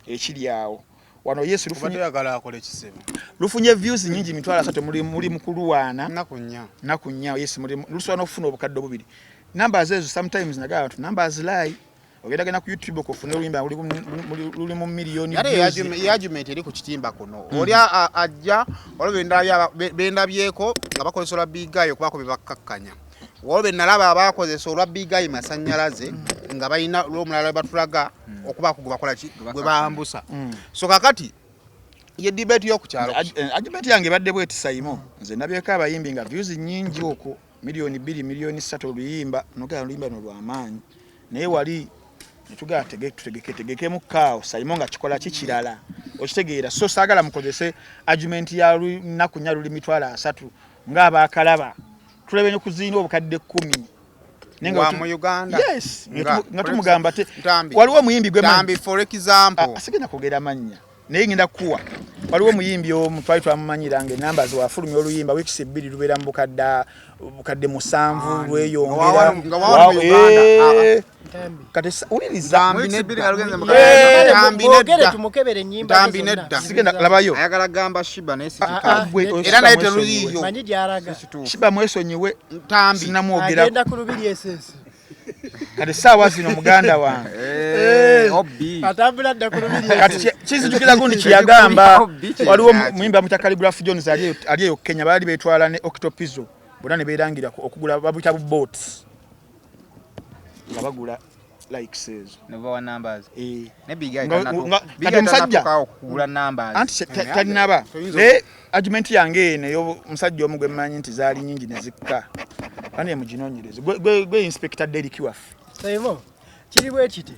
ekiri awo wano. Yes, Obadde lufunye oyagala akole kizibu. Lufunye views nyingi, 30,000, muli mu kulwana. 4 . 4, yes, muli lusobola n'okufuna 2000. Numbers ezo sometimes nagamba abantu numbers lie. Ogenda ku YouTube okufuna oluyimba luli mu miliyoni Ate views. Argument eri ku kitimba kuno, oli ajja waliwo bendabyeko nga bakozesa olwa Big Eye okubaako bye bakkakkanya, waliwo benalaba abakozesa olwa Big Eye masannyalaze nga balina lwomulala batulaga okubaako gwe bakola ki, gwe bambusa. So kakati ye debate y'okukyalo. Argument yange ebadde bweti, Saimo. Nze ndabyeko abayimbi nga views nyingi okwo 2 miliyoni, 3 miliyoni oluyimba, nogera oluyimba no lwamaanyi, naye wali netugaa tutegeke tegekemu kaawo, Saimo, nga kikola ki kirala. Okitegeera? So saagala mukozese argument ya 4 luli 30,000 ng'abaakalaba tulabe ne kuziina 10,000. Naye nga Wa mu Uganda. Yes, nga tumugamba te Ntambi. Waliwo omuyimbi gwe manyi. Ntambi, for example. Ah, sigenda kwogera mannya, naye ngenda kukuwa. Waliwo omuyimbi omu twali twamumanyira nga enamba zewafulumya oluyimba, weeks 2 lubeera mu 7,000, lweyongera. Nga wawano mu Uganda. Eh, Ntambi. Kati wuliriza. Ntambi Weeks nedda. bbiri nga lugenze mu Ntambi Boogere nedda. tumukebere ennyimba ze Ntambi zonna. nedda. Sigenda labayo. Ayagala gamba Shiba, naye si Ah, kituufu. ah, Gwe, nedda. Era naye mwesonyiwe. teruliiyo. Manyi gy'alaga. Si kituufu. Shiba mwesonyiwe. Ntambi. Sinamwogera. Agenda ku Lubiri SS. Kati saawa zino muganda wange Eh, Obbi. Atambula dda ku Lubiri kati SS. kinzijukira gundi kyeyagamba. Obbi kye Waliwo Kyaki? muyimbi bamuyita Khaligraph Jones, ali eyo Kenya, baali betwala ne Octopizzo bonna ne beerangira okugula, babuyita bu boats, nga bagula Likes ezo. Nebawa numbers. Eh. Ne Big Eye Nga- Big kati Eye omusajja- tanatuukawo kugula numbers. Anti talinaba. Naye argument yange eno ey'omusajja omu gwe mmanyi nti zaali nnyingi ne zikka, bane muginoonyereze. Gwe Inspector Derrick waffe. Saimo, kiri bwe kiti,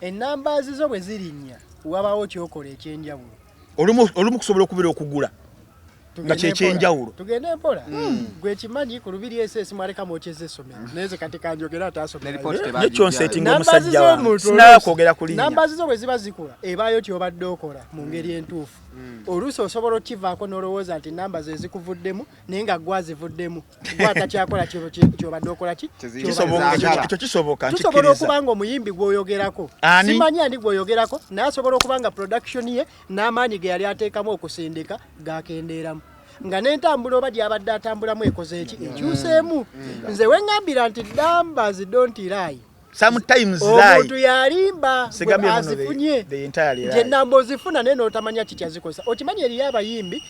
enamba zo bwe zirinnya, wabawo kyokola ekyenjawulo. Olumu kusobola okubeera okugula nga Tugende kyekyenjawulo. mpola. Tugende mpola. Gwe kimanyi ku Lubiri SS mwaleka mwokyeza essomero, naye nze kati kanjogera ataasomera. Ne report Naye tebagijjayo. kyonsetinga Numbers omusajja wange z'omuntu sinaba oluusi- kwogera ku linnya. Numbers zo bwe ziba zikula, ebaayo kyobadde okola mu ngeri entuufu. Oluusi osobola okivaako n'olowooza nti namba ze zikuvuddemu, naye nga gwe azivuddemu, gwe atakyakola kyobadde okola ki. Kisoboka, ekyo kisoboka. Tusobola Nkikkiriza. okuba nga omuyimbi gw'oyogerako, Ani? simanyi ani gw'oyogerako, naye asobola okuba nga production ye n'amaanyi ge yali ateekamu okusindika gakendeeramu, nga n'entambula oba gy'abadde atambulamu ekoze eki, ekyuseemu. Nze weŋŋambira nti numbers don't lie. Sometimes Omuntu lie. yalimba Sigambye muno azifunye the entirely nti lie. enamba ozifuna naye n'otamanya kikyazikozesa. Okimanyi eriyo abayimbi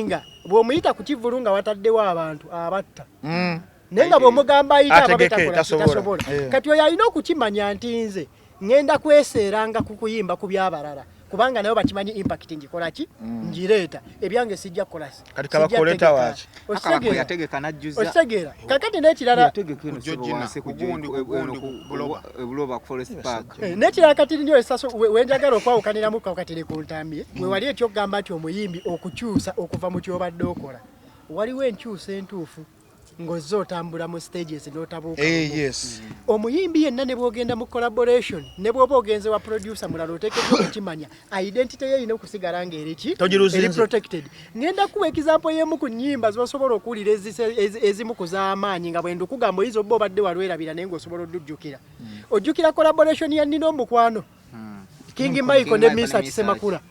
nga bw'omuyita ku kivvulu nga wataddewo abantu abatta, naye nga bw'omugamba ayite ababe Ategeke, takola, tasobola. tasobola. Kati oyo alina okukimanya nti nze ŋŋenda kweseeranga ku kuyimba ku by'abalala, kubanga nabo bakimanyi impact ngikola ki, ngireeta ebyange sijja kukola si. Kati Sijja kabakoleeta kutegeka. waaki? Akabako Okitegeera? yategeka n'ajjuza. Okitegeera? Kakati n'ekirala Yategeka eno Ku ssebo Georgina, wansi ku kugundi, kugundi, ku Buloba. Buloba ku Forest Park. N'ekirala kati nnyo esaso wenjagala okwawukaniramu kakati ne ku ntambi we wali ekyokugamba nti omuyimbi okukyusa okuva mu kyobadde okola, waliwo enkyusa entuufu ng'ozze otambula mu stages n'otabuuka. Eh, yes. Omuyimbi yenna ne bw'ogenda mu collaboration, ne bw'oba ogenze wa producer mulala, oteekeddwa okukimanya identity ye erina okusigala ng'eriki Togiruzinze. eri protected. Ngenda kuwa example y'emu ku nnyimba z'osobola okuwulira ezimu ku z'amaanyi nga bwe ndukugamba oyinza obba obadde walwerabira naye ng'osobola oddujjukira. Ojjukira collaboration ya Nina Omukwano, King Michael King ne Michael ne Misaki Misaki. Semakula?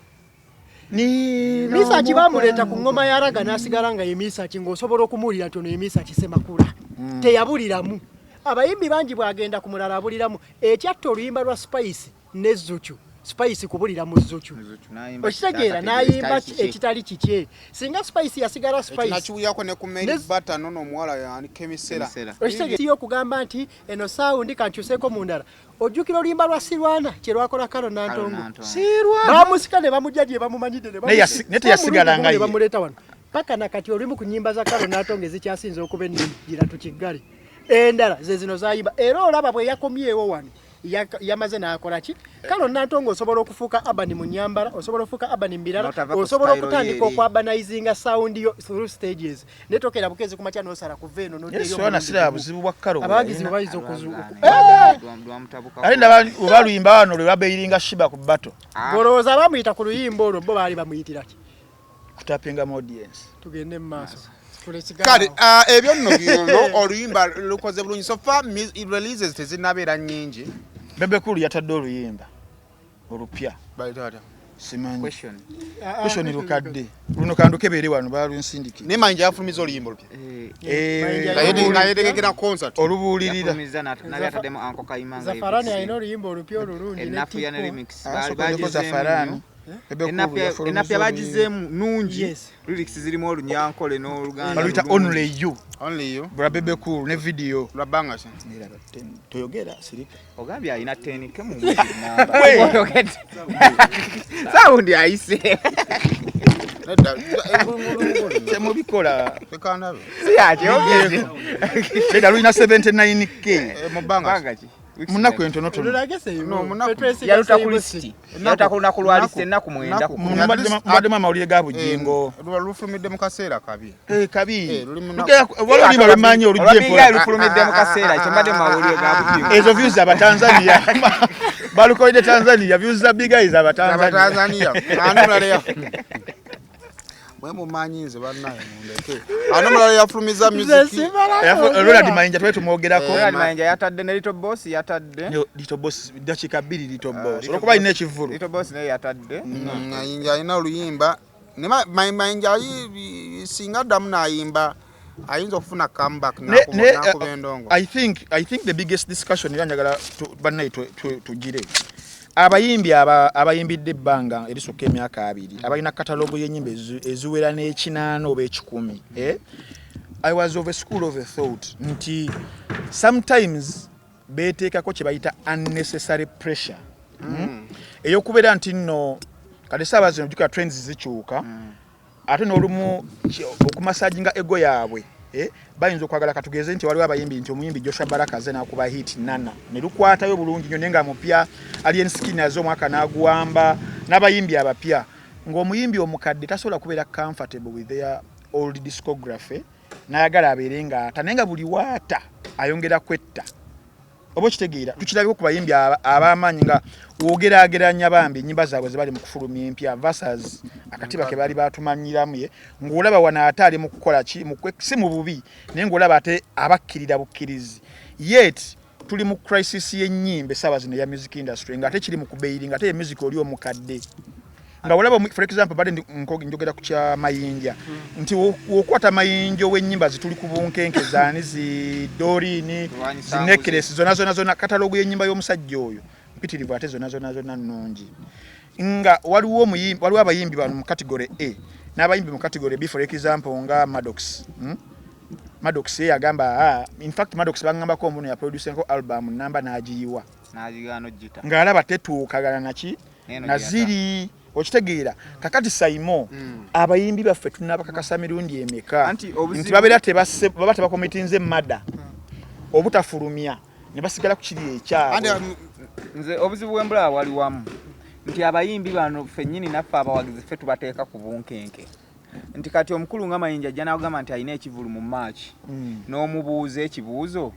Nina Misaki bamuleeta ku omukwano. ngoma ya ragga n'asigala nga ye Misaki, ng'osobola okumuwulira nti ono ye Misaki Semakula. Teyabuliramu. Abayimbi bangi bw'agenda ku mulala abuliramu. Ekyatta oluyimba lwa Spice ne Zuchu, Spice kubulira mu Zuchu. N'ayimba Okitegeera? ekitali N'ayimba kikye. Ekitali kikye. Singa Spice yasigala Spice. Nakiwulirako ne ku Mary Bata nono omuwala yani Kemisera. Kemisera. Okitegeera okugamba nti eno sound kankyuseeko mu ndala? Ojjukira oluyimba lwa Sirwana kye lwakola Kalo Nantongo? Nantongo. Bamusika ne bamujja gye bamumanyidde ne Naye naye teyasigala nga ne ye. bamuleeta wano paka nakati. Olumu ku nnyimba za Kalo Nantongo ezikyasinze okuba ennene gira tukiggale, endala ze zino zayimba. Era olaba bwe yakomyewo wano, yamaze n'akola ki? Kalo Nantongo osobola okufuuka urban mu nyambala, osobola okufuuka urban mu birala, N'otava ku osobola style okutandika ye eri. okuurbanizinga sound yo through stages, naye tokera bukezi kumakya n'osala kuva eno n'odda eri Yesu wana omulundi siraba gumu. buzibu bwa Karo bwe Abawagizi yalina. bwe bayinza okuzu Lwamutabuka. Ate ndaba oba luyimba wano lwe babeyiringa Shiba ku bato. Golowooza bamuyita ku luyimba olwo bo baali bamuyitira ki? Kutapinga mu audience. Tugende mu maaso. Kale ebyo nno byolwo oluyimba lukoze bulungi. So far releases tezinnabeera nnyingi. Bebe Cool yatadde oluyimba olupya. Balitaata. Simanyi. Question. Question lukadde luno kandukebeere wano balunsindikire. Naye Mayinja yafulumiza oluyimba olupya. Eh, Nga yetegekera concert. Olubuulirira. Yafulumiza nabi ataddemu Anko Kayima nga Zafarani alina oluyimba olupya olulungi ne Ennafu ya ne Tipo. remix. Ah, Baali sokoddeko bagizeemu Zafarani. nnyo. Bebe Cool yafulumiza Ennafu yabagizeemu nungi. Yes. Lyrics zirimu olunyankole n'oluganda. Baluyita lulungi. Only You. Only You. Bwa Bebe Cool ne video. Lwa bbanga ki? Neraba, toyogera sirika. Ogambye alina 10K mu mwezi namba. We. Oyogedde. Sound ayise. Nedda. Temubikola. Tekandabe. Si yakyogedde. Nedda lulina 79K. Mu bbanga ki? Bbanga ki? Mu nnaku entonotono. Olulage Seibo. No, munaku. Ffe twesiga Yaluta ku Seibo lisiti. si. Yaluta ku lunaku lwa Nnaku. lisiti ennaku 9 Nnaku. ku Mubaddemu amawulire ga Bujingo. Luba lufulumidde mu kaseera kabi. Eh, kabi. Eh, luli mu nnaku. Waliwo oluyimba lwemmanyi olujja Olwa Big Eye empola. lufulumidde mu kaseera kyembadde mu mawulire ga Bujingo. Ezo views Abatanzania balukoledde Tanzania, views za Big Eyes Abatanzania. Abatanzania. Ani mulala ya mwe mumanyi nze bannaye mundeke. Ani mulala yafulumiza Nze music? simala Ronald Mayinja twali tumwogerako. Ronald Mayinja yatadde ne Little Boss yatadde. Yo, Little Boss dakiika 2 Little Boss Little olwokuba alina Boss- ekivvulu. Little Boss naye yatadde. Mayinja alina oluyimba. Ne Mayinja singa addamu n'ayimba ayinza okufuna comeback n'akuba endongo. I think the biggest discussion era njagala bannaye tugire abayimbi abayimbidde ebbanga erisukka emyaka 20 abalina catalogue y'ennyimba eziwera n'enkinaana oba 100, eh? I was of a school of a thought nti sometimes Beeteekako kye bayita unnecessary pressure Eyokubeera nti nno kati essaawa zino jjukira trends zikyuka, ate n'olumu okumassaginga ego yaabwe, bayinza okwagala, katugeze nti waliwo abayimbi nti omuyimbi Joshua Baraka aze n'akuba hit nana ne lukwatayo bulungi nnyo, naye nga mupya. Alien Skin aze omwaka n'aguwamba n'abayimbi abapya, ng'omuyimbi omukadde tasobola kubeera comfortable with their old discography, n'ayagala abeere ng'ata, naye nga buli waata ayongera kwetta. Oba okitegeera, tukirabeko ku bayimbi ab'amaanyi nga woogeraageranya bambi ennyimba zaabwe ze bali mu kufulumya empya versus akatiba ke baali batumanyiramu, ye ng'olaba wano ate ali mu kukola ki, si mu bubi, naye ng'olaba ate abakkirira bukkirizi. Yet tuli mu crisis y'ennyimba essaawa zino eya music industry, ng'ate kiri mu kubeiri, ng'ate ye music oli omukadde nga olaba for example, badde njogera ku kya Mayinja nti wokwata Mayinja ow'ennyimba zituli ku bunkenke, zaani, zi Doreen, Lwanyisa zi Necklace, zonna zonna zonna, catalogue y'ennyimba y'omusajja oyo mpitirivu, ate zonna zonna zonna nnungi. Nga waliwo omuyimbi, waliwo abayimbi bano mu category A n'abayimbi mu category B. For example, nga Maddox, Maddox ye yagamba, in fact Maddox bangambako omuno yaproducingako album namba n'agiyiwa. N'agigaana ogita. Ng'alaba tetuukagana naki Neno. Na ziri, okitegeera? Kakati Saimo, abayimbi baffe tunabakakasa mirundi emeka Anti obuzibu- nti babeera baba tebacommittinze mada obutafulumya ne basigala ku kiri Anti ekyabwe? Nze obuzibu bwembulaba wali wamu nti abayimbi bano ffennyini naffe abawagizi ffe tubateeka ku bunkenke, nti kati omukulu nga Mayinja ajja n'agamba nti alina ekivulu mu Maaki, n'omubuuza ekibuuzo,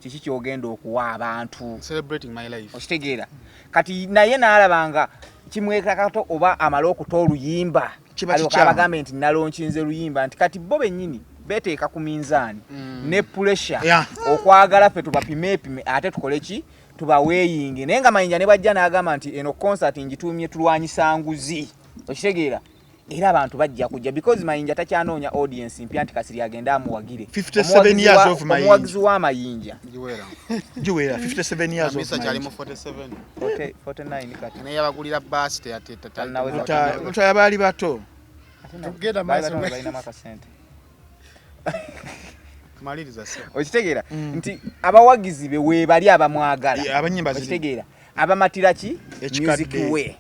kiki kyogenda okuwa abantu? Celebrating my life. Okitegeera? Kati naye n'alaba nga kimwekakato oba amale okuta oluyimba, Kiba alyoke kikyamu. abagambe nti nalonkinze luyimba, nti kati bo bennyini beteeka ku minzaani ne pressure okwagala ffe tubapimeepime ate tukole ki, tubaweeyinge. Naye nga Mayinja ne bwajja n'agamba nti eno concert ngituumye tulwanyisa nguzi, okitegeera, era abantu bajja kujja because Mayinja takyanoonya audience mpya nti Kasiri agende amuwagire. 57 Omuwagizi years of Mayinja. Omuwagizi wa Mayinja Giwera. Giwera 57 years of Amisa kyali mu Mayinja. 47. 40 49 kati. Naye yabagulira baasi. Tannaweza. Lutaaya baali bato. Tugenda Baali maaso. batono, balinamu akasente. Maliriza se. Okitegeera nti abawagizi be weebali abamwagala. Yeah, abanyimba ziri. Okitegeera, abamatira ki Ekikadde. music we,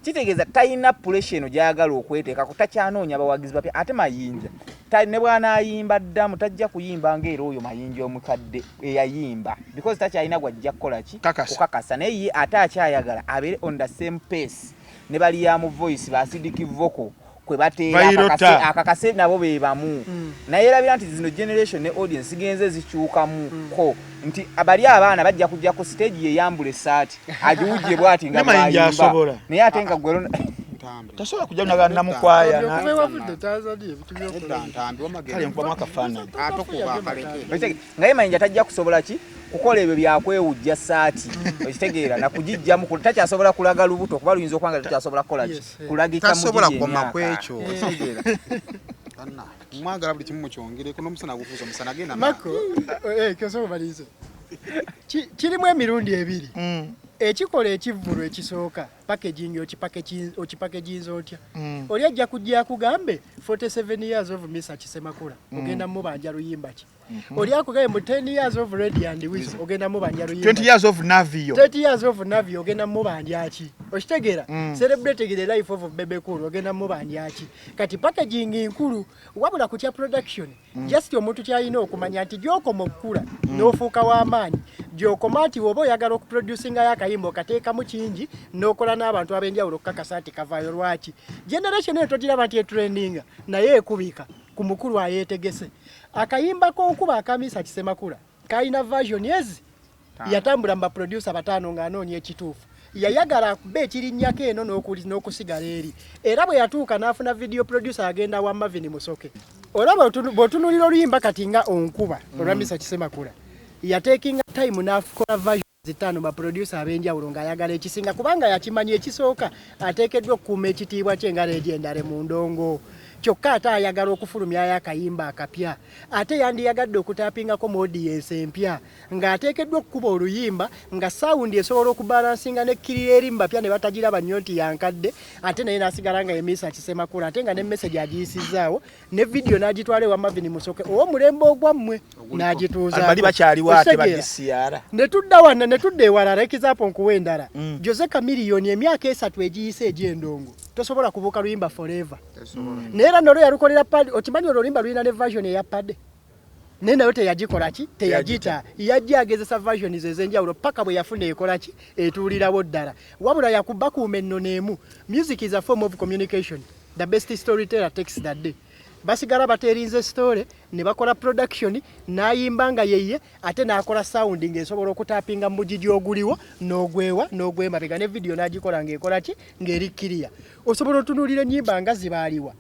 kitegeeza talina pressure eno gyayagala okweteekako, takyanoonya bawagizi bapya. Ate Mayinja ne bw'anaayimba ddamu tajja kuyimba ngaera oyo Mayinja omukadde eyayimba, because takyalina gwajja kukola ki? Kakasa. Kukakasa. Naye ye ate akyayagala abeere on the same pace ne baliyamu voice ba Acidic Vokoz kwe bateera. Vairota. Akakase nabo be bamu, naye erabira nti zino generation ne audience zigenze zikyukamuko, nti bali abaana bajja kujja ku stage yeyambula essaati agiwujje bwati nga Ne Mayinja bw'ayimba. asobola. Naye ate nga gwe Ntambi. Tasobola kujja naga namukwaya. Okuva ewavudde Tanzania ebintu Nedda. byokola. Ntambi wamagenda. Kale nkubamu akafaananyi. Atokuba akaleke. Nga ye Mayinja tajja kusobola ki kukola ebyo byakwewujja saati, okitegeera, nakugijjamu, takyasobola kulaga lubuto kuba luyinza okuba nga takyasobola kukola ki, kulagika Tasobola mugigi kukoma emyaka. ku ekyo. Okitegeera? Banna, mwagala buli kimu mukyongereko n'omusana gufuusa omusana genda. Mako, kyosobola malirize. Kirimu emirundi ebiri. Ekikola ekivvulu ekisooka, packaging, okipackaginza otya? Oli ajja kujja akugambe 47 years of Misa Kisemakula, ogenda mubanja luyimba ki? Oli akugambe mu 10 years of Radio and Weasel, ogenda mubanja luyimba 20 years of Navio. 30 years of Navio, ogenda mubanja ki? Okitegeera? Celebrating the life of Bebe Cool, ogenda mubanja ki? Kati packaging nkulu. Wabula ku kya production, just omuntu kyalina okumanya nti gyokoma okukula n'ofuuka w'amaanyi, gyokoma nti woba oyagala okuproducingayo akayimba okateekamu kingi n'okola n'abantu ab'enjawulo okukakasa nti kavaayo. Lwaki generation eyo togiraba nti etrendinga, naye ekubika ku mukulu ayeetegese. Akayimba k'okuba akamisa Kisemakula kalina version ezi yatambula mu baproducer bataano ng'anoonya ekituufu. Yayagala akuba ekirinnyako eno n'okusigala eri, era bwe yatuuka n'afuna video producer agenda wa Marvin Musoke. Olaba bw'otunuulira oluyimba kati nga Onkuba olwa Misa Kisemakula, yatekinga time n'akola version zitaano, baproducer ab'enjawulo, ng'ayagala ekisinga, kubanga yakimanya ekisooka ateekeddwa okukuuma ekitiibwa kye nga legendary mu ndongo. Kyokka ate ayagala okufulumyayo akayimba akapya, ate yandiyagadde okutapingako mu audience empya, ng'ateekeddwa okukuba oluyimba nga sound esobola okubalansinga n'ekkirira eri mu bapya ne batagiraba nnyo nti yankadde, ate naye n'asigala nga ye Mesach Ssemakula, ate nga ne message agiyisizzaawo ne vidiyo n'agitwala ewa Marvin Musoke ow'omulembe ogwammwe n'agituuzaako. Bali bakyaliwo ate ba Okitegeera? DCR. Ne tudda wano ne tudda ewalala, example nkuwa endala. Jose Chameleone emyaka 3 egiyise egy'endongo tosobola kubuuka luyimba forever. Naye era nolwo yalukolera pad, okimanyi olwo oluyimba lulina ne version eya pad, naye nayo teyagikola ki, teyagita, yajja agezesa versions ez'enjawulo paka bwe yafuna ekola ki, etuulirawo ddala. Wabula yakubakuuma ennono emu. Music is a form of communication. The best storyteller takes the day. Basigala baterinze story ne bakola production, n'ayimba nga yeye, ate n'akola sound ng'esobola okutapinga mu mugigi oguliwo n'ogwewa n'ogwemabega, ne video n'agikola ng'ekola ki, ng'eri clear. Osobola otunuulira ennyimba nga zibaaliwa.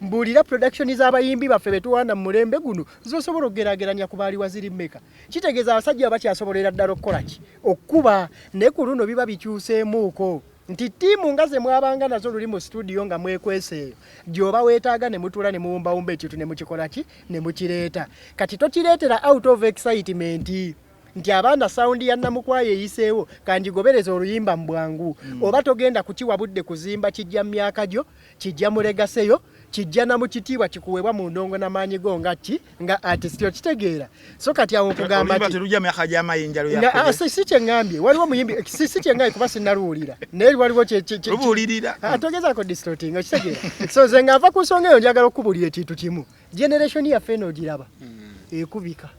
Mbuulira production z'abayimbi baffe be tuwanda mu mulembe guno z'osobola okugeraageranya ku baaliwa ziri mmeka. Kitegeeza abasajja bakyasobolera ddala okukola ki, okukuba, naye ku luno biba bikyuseemuuko nti ttiimu nga ze mwabanga nazo luli mu studio nga mwekwese eyo gy'oba weetaaga ne mutuula ne muwumbawumba ekintu ne mukikola ki, ne mukireeta. Kati tokireetera out of excitement nti abaana sound ya Namukwaya eyiseewo kangigobereze oluyimba mu bwangu, oba togenda kukiwa budde kuzimba, kijja mu myaka gyo, kijja mu legacy yo, kijja na mu kitiibwa kikuweebwa mu ndongo n'amaanyi go nga ki, nga artist, okitegeera. So kati awo nkugamba Oluyimba nti terujja myaka gy'amayinja lwe nga, yakoze. si kye ŋŋambye, waliwo omuyimbi, si kye ŋŋambye kuba sinnaluwulira, naye waliwo Lubuulirira. Togezaako distorting, okitegeera. So nze nga nva ku nsonga eyo njagala okukubuulira ekintu kimu. Generation yaffe eno ogiraba ekubika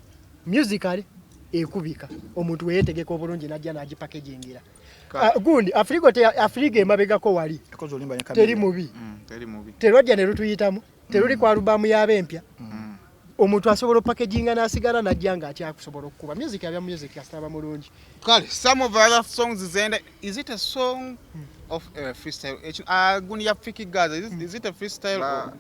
musically, ekubika omuntu weyeetegeka obulungi n'ajja n'agipackagingira. Gundi Afrigo Afrigo emabegako wali Yakoze oluyimba ne teri Chameleone. mubi. Teri mubi. Terwajja ne lutuyitamu, teruli ku alubamu y'ab'empya. Omuntu asobola opackaginga n'asigala n'ajja ng'akyakusobola okukuba music, abya music asitaba mulungi. Kale, some of other songs zenda, is it a song of freestyle? Gundi ya Fiki Gaza, is it a freestyle or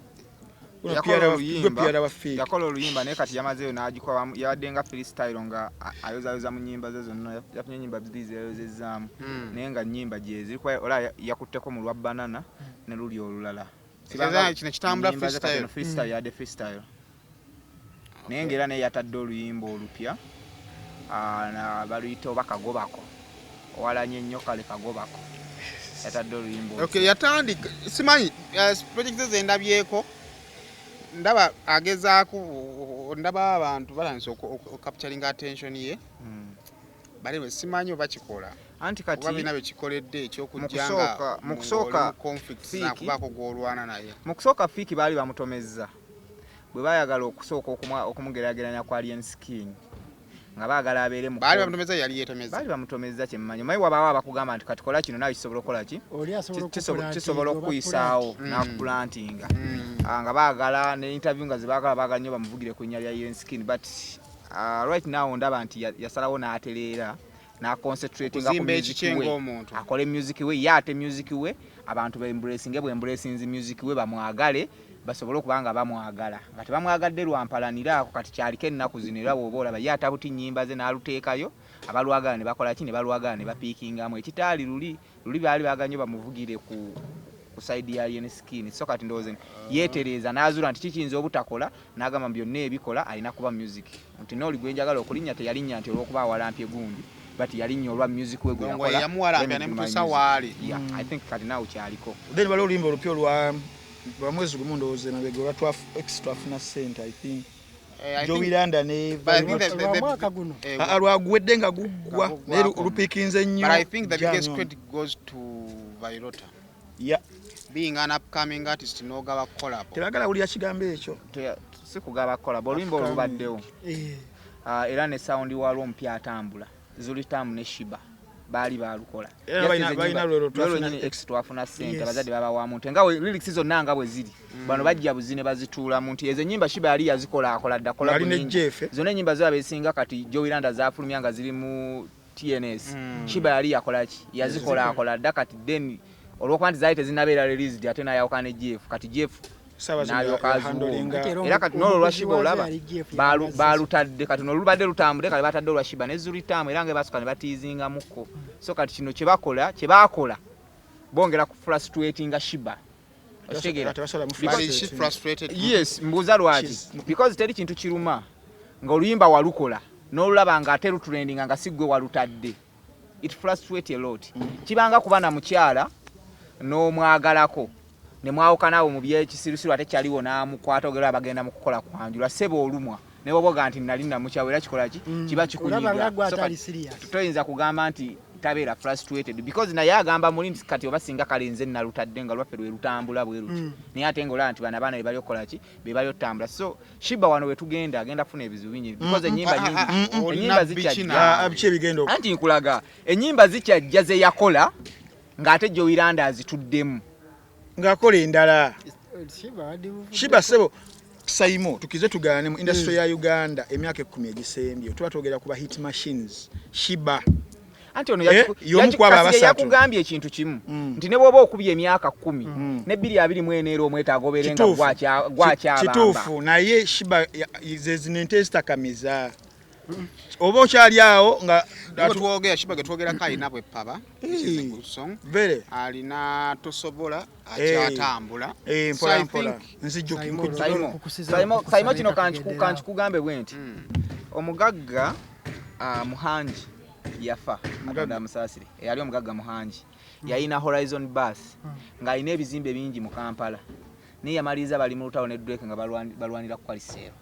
Guno Yakola oluyimba, gwe Pierre wa Fiki. Yakola oluyimba naye kati yamazeeyo n'agikola, yabadde nga freestyle nga ayozayoza mu nnyimba ze zonna, yafunye ennyimba bbiri zeyayozezzaamu, naye nga nnyimba gyeziri kuba olaba yakutteko mu lwa banana ne luli olulala. Ekyo kino kitambula Ennyimba ze kati freestyle. eno freestyle, yadde freestyle, naye ng'era naye yatadde oluyimba olupya, baluyita oba kagobako owalanye ennyo, kale kagobako yatadde oluyimba olupya. Okay, yatandika, simanyi project ze zendabyeko, ndaba agezaako, ndaba abantu batandise okucapturing attention ye, bale simanyi oba kikola Anti kati oba birina byekikoledde ekyokujja nga Mu kusooka ng'oli mu conflict nakubaako gw'olwana naye. Mu kusooka Fiki baali bamutomezza bwe baayagala okusooka okumugeraageranya ku Alien Skin, nga baagala abeere mu Baali bamutomeza, yali yeetomeza. Baali bamutomezza, kyemmanyi. Omanyi wabaawo abakugamba nti kati kola kino naawe kisobola okukola ki, Oli asobola kisobola okukulantinga oba okukuyisaawo Mm. n'akupulantinga. Nga baagala ne interview nga zebaagala, baagala nnyo bamuvugire ku linnya lya Alien Skin, but right now ndaba nti yasalawo n'atereera n'aconcentratinga ku Okuzimba music ekikye we. Ng'omuntu. Akole music we ye, ate music we abantu baembracinge, bwembracinze music we bamwagale, basobole okuba nga bamwagala nga tebamwagadde lwampalaniraako. Kati kyaliko ennaku zino, era bw'oba olaba ye atabuti nnyimba ze n'aluteekayo, abalwagala ne bakola ki, ne balwagala ne bapiikingamu, ekitaali luli. Luli baali baagala nnyo bamuvugire ku side ya Alien Skin. So kati ndowooza yeetereeza n'azuula nti kikiyinza obutakola, n'agamba mu byonna ebikola alina kuba music, nti n'oli gwe njagala okulinnya teyalinnya nti olw'okuba awalampye gundi, but yalinnya olwa music we gwe Ndongo yakola. yamuwalampya Let me do my nemutuusa music. waali. Yeah, I think kati naawe kyaliko. Then waliwo oluyimba olupya olwa lwa mwezi gumu ndowooza emabega olwa ex twafuna sente, I think. Jowy Landa ne But I think Lwa mwaka guno. Lwaguwedde nga guggwa, Nga naye guggwako. lupiikinze nnyo. But I think the biggest Jam on. credit goes to Vyroota. Being an upcoming artist n'ogaba collab. Tebagala wulira kigambo ekyo. Si kugaba kola, oluyimba olubaddewo. Era ne sound walwo omupya atambula, Zulitamu ne Shiba baali balukola. Era Just ezo balina ennyimba- lwero twafuna lwero nyini ex twafuna sente, abazadde babawamu nti nga lyrics zonna nga bwe ziri, bano bajja buzine bazituulamu nti ezo ennyimba Shiba yali yazikola, akola dda kola Ali ne buningi. Jeff, eh? Zonna ennyimba zo abesinga kati Jowy Landa zafulumya nga ziri mu TNS, Shiba yali yakola ki, yazikola, akola dda. Kati then olwokuba nti zaali tezinabeera released, ate n'ayawukana ne Jeff, kati Jeff Saawa zino n'alyoka yahandlinga. Ate era era kati n'olwo olwa omukuzi Shiba waazo olaba yali Jeff yabazza. Balutadde kati nolubadde lutambudde, kale batadde olwa Shiba ne Zulitamu, era nga basooka ne batiizingamuko. So kati kino kyebakola, kyebakola bongera ku frustratinga Shiba. Okitegeera? Tebasobola mu But is she frustrating. frustrated? Yes, mbuuza lwaki. Because teri kintu kiruma ng'oluyimba walukola n'olulaba nga ate lutrendinga nga si ggwe walutadde. It frustrate a lot. Kibanga kuba na mukyala n'omwagalako ne mwawukana awo mu byekisirusiru, ate kyaliwo n'amukwata, ogera bagenda mu kukola kwanjula, ssebo olumwa ne bwoboga nti nali namukyawe, era kikola ki? Kiba Olaba nga gwe kikunyiga. So atali kati serious. Toyinza kugamba nti tabeera frustrated, because naye agamba muli nti kati oba singa kale nze nalutadde nga lwaffe lwe lutambula bwe luti, naye ate ngaolaba nti bano abaana bebali okukola ki, bebali otambula. So Sheebah wano wetugenda agenda kufuna ebizibu bingi because enyimba nyingi, Olina enyimba biki zikyajja. naawe? Ah, biki ebigenda Anti nkulaga enyimba zikyajja ze yakola ng'ate Jowy Landa azituddemu. Ng'akola endala. Sheebah wadde buvudde. Sheebah, sebo Saimo, tukize tugaane mu industry ya Uganda emyaka 10 egisembye, tuba twogera ku ba hit machines, Sheebah Anti ono Eh, y'omu ku abo Kasirye abasatu. yakugambye ekintu kimu nti ne bw'oba okubye emyaka 10 ne 2024 era omwetaaga obeere nga Kituufu. gwakyabamba. Kituufu, naye Sheebah ze zino ente ezitakamiza, oba okyali awo nga Gwe twogera Sheebah, gwe twogerako alina bwepaba, which is a good song. Very. Alina tosobola, Eh. akyatambula. Eh, So mpola I mpola. think Nzijjuki Saimo, nkujjuka. Saimo, Kukusiza- Saimo, kukusaba Saimo, kino ekakugendera. kankikugambe bwe nti omugagga Muhangi yafa, Katonda amusaasire, eyali omugagga Muhangi yalina Horizon Bus ng'alina ebizimbe bingi mu Kampala, naye yamaliriza bali mu lutalo ne Drake nga balwanira Qualicel.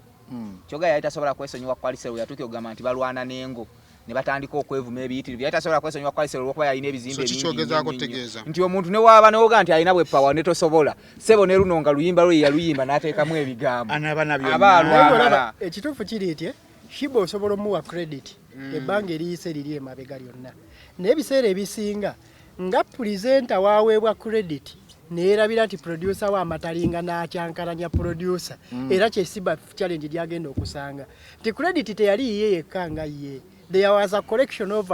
Kyoga yali tasobola kwesonyiwa Qualicel, yatuuka okugamba nti balwana n'engo ne batandika okwevuma ebiyitirivu. Yali tasobola kwesonyiwa Qualicel olwokuba yalina ebizimbe So bingi kikyogezaako nnyo, nnyo, nnyo. kutegeeza? Nti omuntu ne waaba noga nti alina bwepawa ne tosobola, sebo, ne luno nga luyimba lwe yaluyimba n'ateekamu ebigambo Anaaba na byonna. Aba Naye ng'olaba alwala. ekituufu kiri nti Sheebah osobola omuwa credit ebbanga eriyise liri emabega lyonna, naye ebiseera ebisinga nga presenter waweebwa credit neerabira nti producer we amatalinga n'akyankalanya producer. Era kyesiba challenge gyagenda okusanga nti credit teyali yiye yekka nga ye, there was a collection of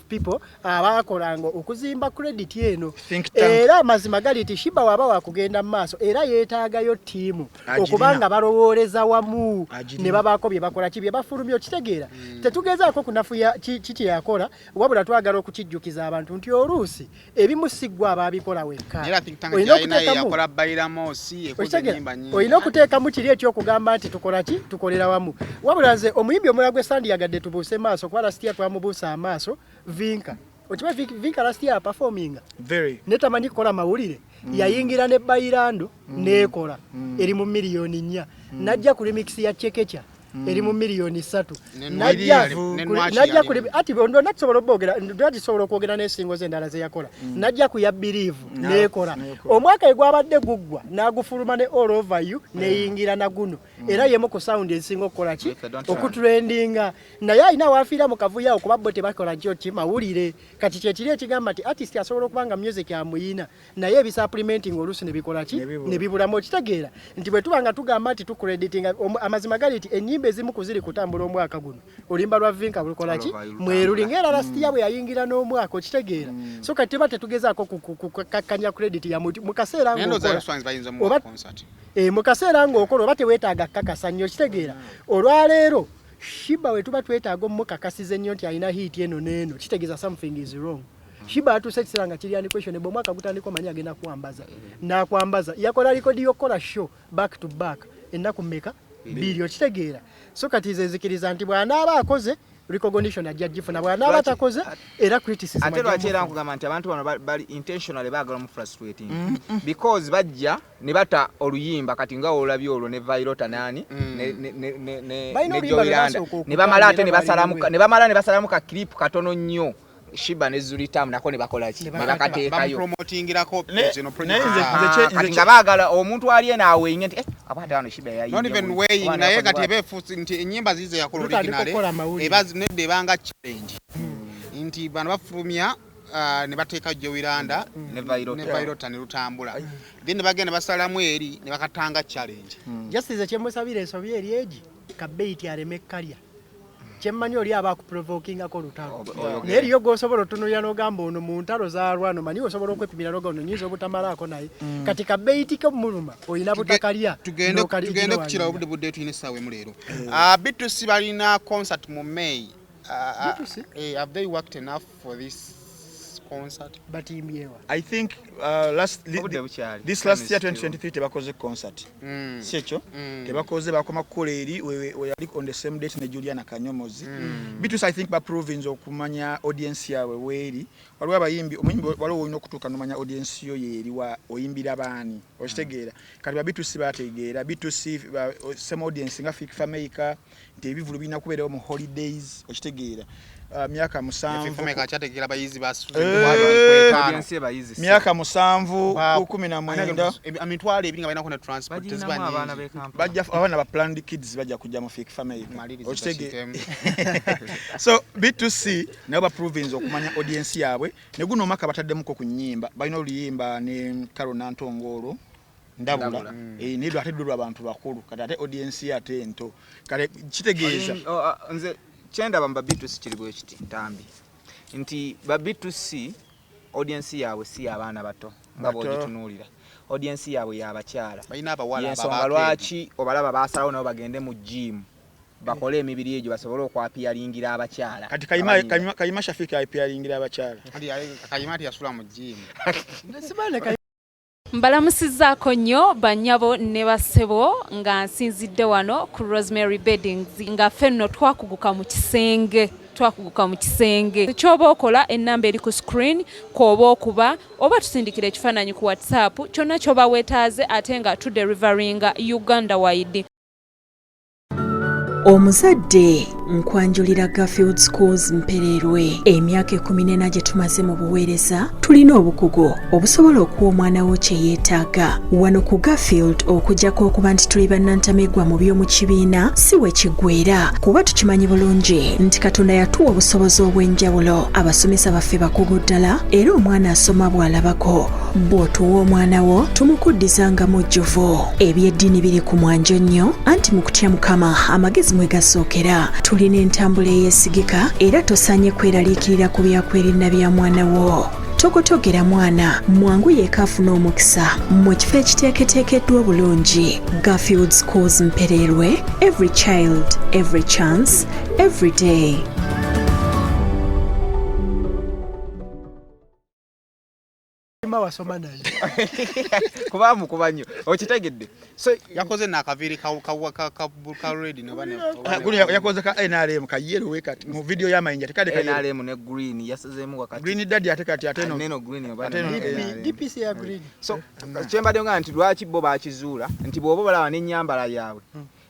people abaakolanga okuzimba credit eno. Think tank. Era amazima gali nti Sheebah waba wakugenda mu maaso era yeetaagayo ttiimu Agirina. okubanga balowooleza wamu Agirina. ne babaako bye bakola ki, bye bafulumya. Okitegeera, tetugezaako kunafuya ki kye yakola, wabula twagala okukijjukiza abantu nti oluusi ebimu si ggwe abaabikola wekka. Era think tank Olina gyalina ye yakola Bairamosi, ekoze Okitegeera? ennyimba nnyingi. Olina okuteekamu kiri ekyokugamba nti tukola ki, tukolera wamu. Wabula nze omuyimbi omulala gwe sandiyagadde tubuuse maaso, kuba last year twamubuusa amaaso, Vinka. Okimanyi Vinka last year performinga Very. ne tamanyi kukola mawulire. Yayingira ne Bairando neekola eri mu 4 miliyoni, najja ku remix ya Chekecha eri mu 3 miliyoni. Ne Najja ne Nwaki najja yalimu. ati ndonna tusobola okwogera, ndonna tusobola okwogera n'ensingo ze endala ze yakola. Najja ku ya Believe neekola. Neekola. Omwaka egwabadde guggwa n'agufuluma ne All Over You, neyingira na guno era yemu ku sound ezisinga okukola ki, If I don't run. okutrendinga. Naye alina waafiira mu kavuyo awo kuba bo tebakola kyo ki, mawulire. Kati kyekiri ekigamba nti artist asobola okuba nga music amuyina, naye ebisupplementing oluusi ne bikola ki, Ne bibula. ne bibulamu. Okitegeera nti bwe tuba nga tugamba nti tucreditinga, amazima gali nti ennyimba ezimu ku ziri kutambula omwaka guno, oluyimba lwa Vinka lukola ki, All Over You. mweruli ngaera last year bwe yayingira n'omwaka. Okitegeera? So kati tuba tetugezaako kukakkanya credit ya muntu mu kaseera Naye ndowooza ng'okola Restaurants bayinza omuwa concert. Mu kaseera ng'okola oba teweetaaga kukakasa nnyo. Kitegeera, olwaleero Sheebah we tuba twetaaga omukakasiza ennyo nti alina hit eno n'eno, kitegeeza something is wrong. Sheebah atuuse ekiseera nga kiri unquestionable. Omwaka gutandika omanyi agenda kwambaza n'akwambaza. Yakola likodi y'okukola show back to back ennaku mmeka? 2. Okitegeera? So kati nze nzikiriza nti bw'anaaba akoze, recognition ajja gifuna, bw'anaaba takoze, era criticism Ate ajja lwaki era mufuna. nkugamba nti abantu bano bali intentionally baagala mu frustrating because bajja ne bata oluyimba kati nga olabye olwo ne Vairota nani ne Balina ne oluyimba lwe Jowy Landa. basooka Ne bamala ate okutandika ne basalamu lwali ne bamala ne basalamu ka clip katono nnyo, Sheebah ne Zuritam, nako ne bakola ki, Ne ne bakateekayo. Bamupromotingirako zino Naye project zaabwe. nze Ah, kati nga baagala omuntu ali eno aweenye nti eh, abaate wano Sheebah yayimbye Not even bulungi. weighing, Abaana naye yakoze kati bw'ati. eba efuuse nti ennyimba zize yakola Lutandika originally okukola amawulire. eba nedda ebanga challenge nti bano bafulumya ne bateeka Jowy Landa Ne Vairota. ne Vairota ne lutambula, then ne bagenda basalamu eri ne bakatanga challenge. Justice, kyemusabira ensobi eri egi kabeiti aleme kalya. Kyemmanyi oli aba akuprovokingako olutalo, naye eriyo gwosobola otunulira n'ogamba ono mu ntalo zalwano manyi osobola okwepimira n'ogamba ono nyinza obutamalaako, naye kati kabeiti ko muluma olina butakalya. Tugende ku kirala, obudde budde, tulina essaawa emu leero. B2C balina concert mu May. B2C? Have they worked enough for this concert. Batimbyewa. I think Obudde bukyali. this Time last is year still- 2023 tebakoze concert. Si ekyo? Tebakoze, bakoma kukola eri we yali on the same date ne Juliana Kanyomozi. B2C I think baprovinze okumanya audience yaabwe weeri. Waliwo abayimbi, omuyimbi waliwo olina okutuuka nomanya audience yo yeeri wa oyimbira baani, okitegeera? Kati ba B2C bategeera B2C same audience nga Fik Fameica, nti ebivulu birina kubeerawo mu holidays, okitegeera? Myaka 7 Fik Fameica akyategeera bayizi ba Audience ye bayizi si. Myaka 7 ku 19. 20,000 nga balinako ne transport teziba Bagirinamu abaana nyingi. b'e Kampala. Bajja abaana ba planned kids bajja kujja mu Fik Fameica. Maliriza. Okitege Bakitemu. So B2C nabo baprovinze okumanya audience yaabwe, ne guno omwaka bataddemuko ku nnyimba, balina oluyimba ne Carol Nantongo olwo Ndabula. Ndabula. Eh, naye ate lwo lw'abantu bakulu, kati ate audience ye ate ento, kale kitegeeza Oh, ah, nze kyendaba mu ba B2C kiri bwe kiti, Ntambi, nti ba B2C audience yaabwe si y'abaana bato nga Bato. bw'ogitunuulira, audience yaabwe y'abakyala. Balina abawala Yensonga ababakeedi. lwaki obalaba basalawo nabo bagende mu gym bakole emibiri egyo basobole okwapiyalingira abakyala. Kati Kayima, Abayimba. Kayima Shafiki apiyalingira abakyala. Anti Kayima ati yasula mu gym. Sibaana. Mbalamusizzaako nnyo bannyabo ne bassebo, nga nsinzidde wano ku Rosemary Beddings, nga ffe nno twakuguka mu kisenge, twakuguka mu kisenge. Kyoba okola, ennamba eri ku screen kw'oba okuba oba tusindikira ekifaananyi ku WhatsApp, kyonna kyoba weetaaze, ate nga tudeliveringa Uganda wide. Omuzadde, nkwanjulira Garfield Schools Mpererwe. Emyaka 14 gye tumaze mu buweereza, tulina obukugu obusobola okuwa omwana wo kye yeetaaga. Wano ku Garfield, okuggyako okuba nti tuli bannantamegwa mu by'omu kibiina, si we kiggweera, kuba tukimanyi bulungi nti Katonda yatuwa obusobozi obw'enjawulo. Abasomesa baffe bakugu ddala, era omwana asoma bw'alabako. Bw'otuwa omwana wo, tumukuddiza nga mujjuvu. Ebyeddiini biri ku mwanjo nnyo, anti mu kutya Mukama amagezi mwe gasookera. Tulina entambula eyeesigika, era tosaanye kweraliikirira ku byakwerinda bya mwana wo. Tokotogera mwana, mwangu yeeka afuna omukisa mu kifo ekiteeketeekeddwa obulungi. Garfield Schools Mpererwe, every child, every chance, every day. Kayima wasoma naye. Kuba mukuba nnyo, okitegedde? So Yakoze nakaviiri ka red noba Ah, guno yakoze ka NRM ka yellow we kati mu video y'amayinja tekadde ka yellow. NRM ne green yasazeemu wakati. Green Daddy, ate kati ate no neno green oba ate no- ne- eh, NRM. DPC ya green. So kyembadde nga nti lwaki bo bakizuula nti bw'oba balaba n'ennyambala yaabwe,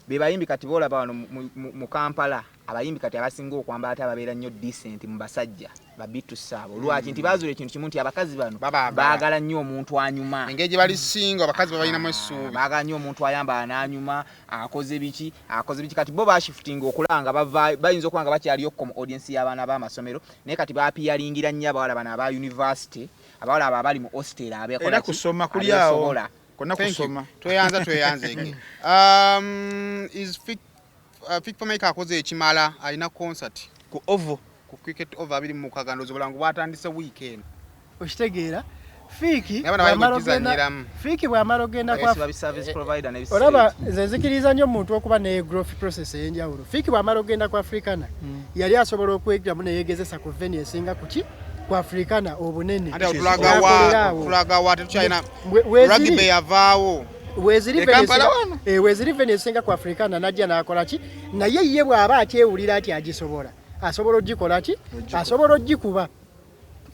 be bayimbi kati boolaba wano mu Kampala, abayimbi kati abasinga okwambala ate ababeera nnyo decent mu basajja ba B2C abo. Lwaki? Nti bazuula ekintu kimu nti abakazi bano Babaagala. baagala nnyo omuntu anyuma. Engeri gye balisinga, abakazi babalinamu essuubi. Baagala nnyo omuntu ayambala n'anyuma, akoze biki, akoze biki. Kati bo bashifutinga okulaba nga bava, bayinza okuba nga bakyaliyo mu audience y'abaana b'amasomero, naye kati bapiyalingira nnyo abawala bano aba university, abawala abo abali mu hostel, abekola Era ki? kusoma kuli awo. Abeesobola. Konna Thank you. kusoma. Tweyanza, tweyanzege. Is Fik Fameica akoze ekimala? Alina concert ku Oval. Ku Cricket Oval 26, ndowooza obulango bwatandise weekend. Okitegeera, Fiiki Naye bano bali bw'amala kugizannyiramu. Fiiki bw'amala ogenda kwa Ba service provider ne olaba nze nzikiriza nnyo omuntu okuba ne growth process ey'enjawulo. Fiiki bw'amala ogenda ku Africana, yali asobola okwegiramu neyegezesa ku venue esinga kuki ku Africana obunene. Anti awo N'akolera tulagawa awo. Tulagawa? Tetukyalina Weeziri rugby yavaawo. Weeziri E venue Kampala esinga- wano? Weeziri venue esinga ku Africana, najja n'akola ki, naye ye bw'aba akyewulira nti agisobola, asobola ogikola ki, asobola ogikuba.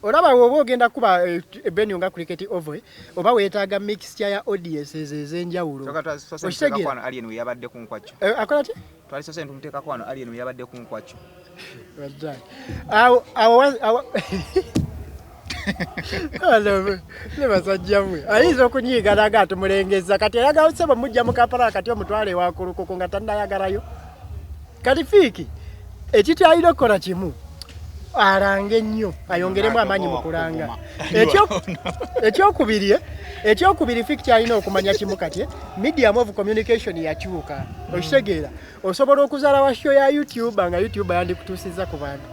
Olaba bw'oba ogenda kuba venue nga Cricket Oval, oba weetaaga mixture ya audiences ez'enjawulo. Okitegeera? Wano Alien we yabadde ku nkwacyo. Akola ki? Twali sose ntumuteekako wano Alien we yabadde ku nkwacyo. Wallahi. Awo Alo, ne basajja mmwe ayinza okunyiiga naga atumulengeza. Kati ayagala sebo mujja mu Kampala, kati omutwale ewakulukuku nga tannayagalayo. Kati Fiiki ekityalina okukola kimu, alange nnyo, ayongeremu amaanyi mu kulanga. Ekyokubiri, Fiiki kyalina okumanya kimu, kati medium of communication yakyuka, okitegeera? Osobola okuzaala wa show ya YouTube nga YouTube yandikutuusizza ku bantu,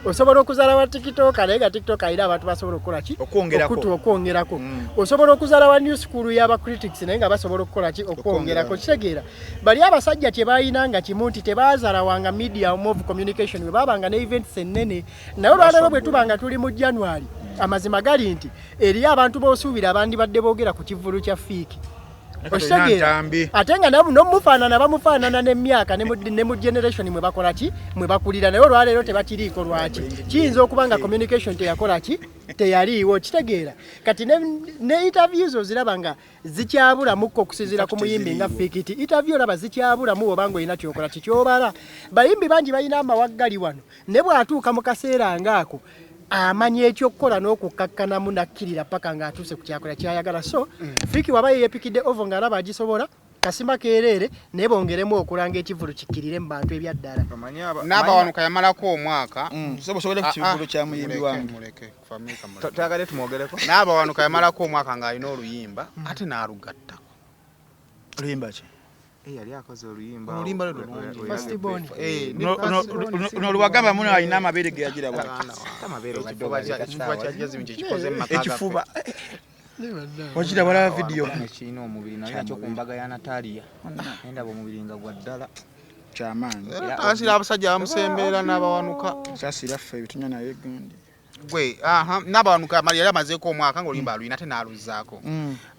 osobola okuzaala wa TikTok naye nga TikTok alina abantu basobola okukola ki? Okwongerako. Okwongerako. Osobola okuzaala wa new school y'aba critics naye nga basobola okukola ki? Okwongerako. Kitegeera, bali abasajja kye balina nga kimu nti tebazaalawanga medium of communication, bwe babanga ne events ennene. Naye olwaleero bwe tuba nga tuli mu January Amazima gali nti eriyo abantu b'osuubira abandibadde boogera ku kivvulu kya Fiiki, okitegeera? Ate nga nabo nomufaanana, bamufaanana n'emyaka ne mu generation mwe bakola ki, mwe bakulira, naye olwaleero tebakiriiko. Lwaki? Kiyinza okuba nga communication teyakola ki, teyaliiwo, kitegeera? Kati ne interviews oziraba nga zikyabulamuko okusinziira ku muyimbi nga Fik, ti interview olaba zikyabulamu oba nga olina kyokola kikyobala. Bayimbi bangi balina amawaggali wano, ne bw'atuuka mu kaseera ngaako amanya ekyokukola n'okukkakkanamu nakkirira paka ng'atuuse ku kyakola kyayagala. So Fik waba yeepikidde Oval ng'alaba agisobola, kasima keereere, naye bongeremu okulanga ekivulu kikkirire mu bantu ebyaddala. N'abawanuka yamalako omwaka. Sobola ku kivulu kya muyimbi wange. Muleke, Fameica, muleke. Twagale tumwogereko. N'abawanuka yamalako omwaka ng'alina oluyimba, ate n'alugattako. Oluyimba ki? Eh, yali akoze oluyimba. Oluyimba lwe lulungi. First born. Eh, ne Noluwagamba muno alina amabeere ge yagira bwati. Amabeere obadde Ekifuba obaleka ekifuba kya ssaawa. Jazmine kyekikoze mu maka gaffe. Ekifuba wakira walaba vidiyo. Kirina omubiri naye nakyo ku mbaga ya Natalia nendaba omubiri nga gwa ddala. Kyamaanyi. Era taasira abasajja bamusemberera n'abawanuka. Saasira ffe ebitunywa naye gundi. Gwe aha, n'abawanuka yali amazeeko omwaka ng'oluyimba aluyina, ate n'aluzzaako.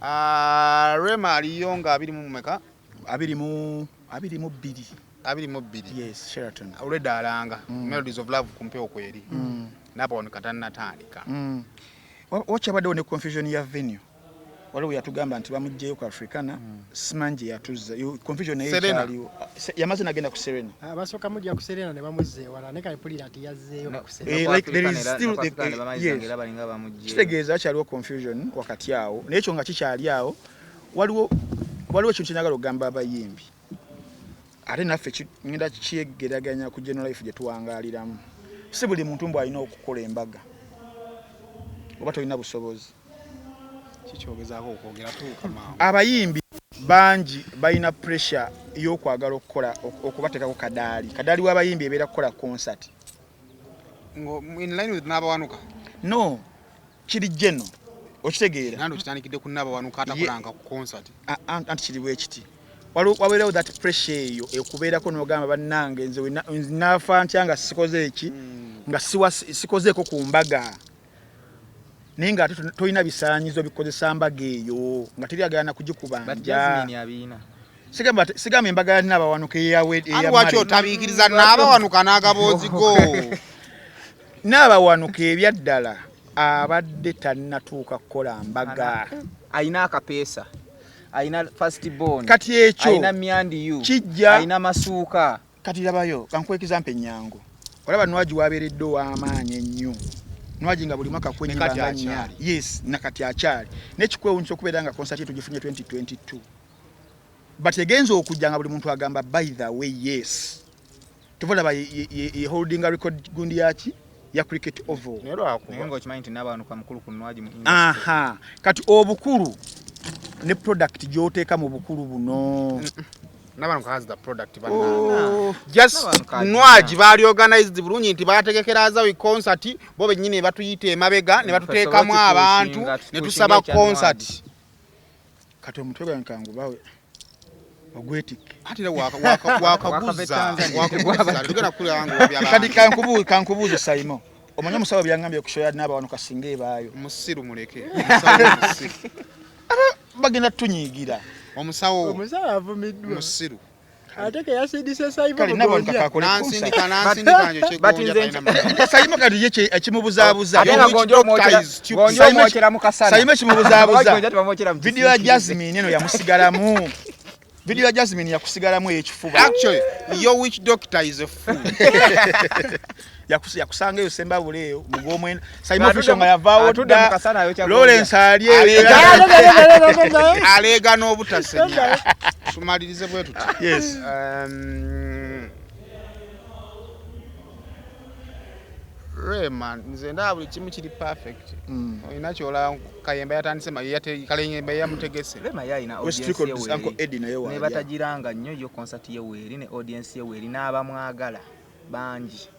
Ah, Rema aliyo nga abiri mu mumeka? 22. 22. Yes, Sheraton. Olwedda alanga Melodies of Love kumpewo kweri, n'abawanuka tannatandika. Wakyabaddewo ne confusion ya venue. Waliwo yatugamba nti bamuggyeyo ku Africana, simanyi gye yatuzza. Yo confusion naye Serena. ekyaliwo. Yamaze nagenda ku Serena. Abasooka mujja ku Serena ne bamuzza ewala, naye kale mpulira nti yazzeeyo ku Serena. Eh, like there is still yes. Era balinga bamugyeyo. Kitegeeza wakyaliwo confusion wakati awo, naye ekyo nga kikyali awo, waliwo ekintu kyenjagala okugamba abayimbi, ate naffe ngenda kyegeraganya ku general life gye tuwangaaliramu. Si buli muntu mbu alina okukola embaga oba tolina busobozi. Kikyogezaako okwogera, tuuka mangu. Abayimbi bangi balina pressure y'okwagala okukola okubateekako kadaali. Kadaali w'abayimbi ebeera kukola concert. In line with n'abawanuka. No, kiri geno, okitegeera? Nandi okitandikidde ku n'abawanuka atakolanga ku concert. Anti kiri bwe kiti, wabeerawo that pressure eyo ekubeerako n'ogamba, bannange, nze nze naafa ntya nga sikoze eki, nga sikozeeko ku mbaga, naye ng'ate tolina bisaanyizo bikozesa mbaga eyo, nga teri agala na But kugikubanja. Jasmine abiina. Sigamba embaga ya Naabawanuka eyawe. Ani lwaki otabiikiriza n'abawanuka n'agaboozi go? Naabawanuka ebyaddala abadde tannatuuka kukola mbaga. Alina akapeesa, alina first born. Kati ekyo alina myandiyu, kijja alina masuuka. Kati labayo, kankuwa example enyangu. Olaba Nwagi wabeeredde ow'amaanyi ennyo, Nwagi nga buli mwaka Ne kwenyimba kati nga nnya. akyali. Yes, nakati akyali nekikwewunyisa okubeera nga concert ye tugifunye 2022, but egenza okujja nga buli muntu agamba, by the way, yes, tuvalaba ye holdinga record gundi yaki ya Cricket Oval. Naye lwakuba Naye ng'okimanyi nti n'abawanuka mukulu ku Nwagi mu industry. Aha, kati obukulu ne product gy'oteeka mu bukulu buno. N'abawanuka has the product. Oh. Bannange, just N'abawanuka agina. Nwagi baali organized bulungi nti bategekera Azawi concert, bo bennyini ne batuyita emabega ne batuteekamu Tusobole abantu okipushinga, ne tusaba tupushinga ekya concert. Kati omutwe gwange kangubawe ogwetikke. Ate era wakaguza. Tanzania. Wakaguza, tugenda kulaba nga Kati obyaba. kankubuuze Saimo, omanyi omusawo byangambye ku show ya Naabawanuka singa ebaayo? Musiru, muleke omusawo musiru. Bagenda tutunyiigira. Omusawo Omusawo avumiddwa. musiru. Ate ke yasindise Saimo Kale Naabawanuka mugonja. kakole Nansindika concert. nansindika njo. But nze kyegonja talina magezi. Saimo kati ye ekimubuzaabuza. Ate nga gonja gonja omwokera mu kasana. Saimo ekimubuzaabuza, Gonja tebamwokera mu vidiyo ya kisiikirize. Jasmine eno yamusigalamu, vidiyo ya Jasmine yakusigalamu ey'ekifuba. Actually, your witch doctor is a fool. Yakusanga eyo Sembabule eyo mugwomwenda, Saimo Atudde Official nga yavaawo atudde mu dda. kasana ayokya gonja. Lawrence ali Aleega n'obutasenya. Tumalirize bwe tuti. Yes. Rema, nze ndaba buli kimu kiri perfect. Olina kyolaba Kayemba yatandise Kayemba yamutegese. Rema ye alina West audience ye Records, weeri. Uncle Eddie naye Ne waalya. batagiranga nnyo yo concert ye weeri, ne audience ye weeri, n'abamwagala bangi,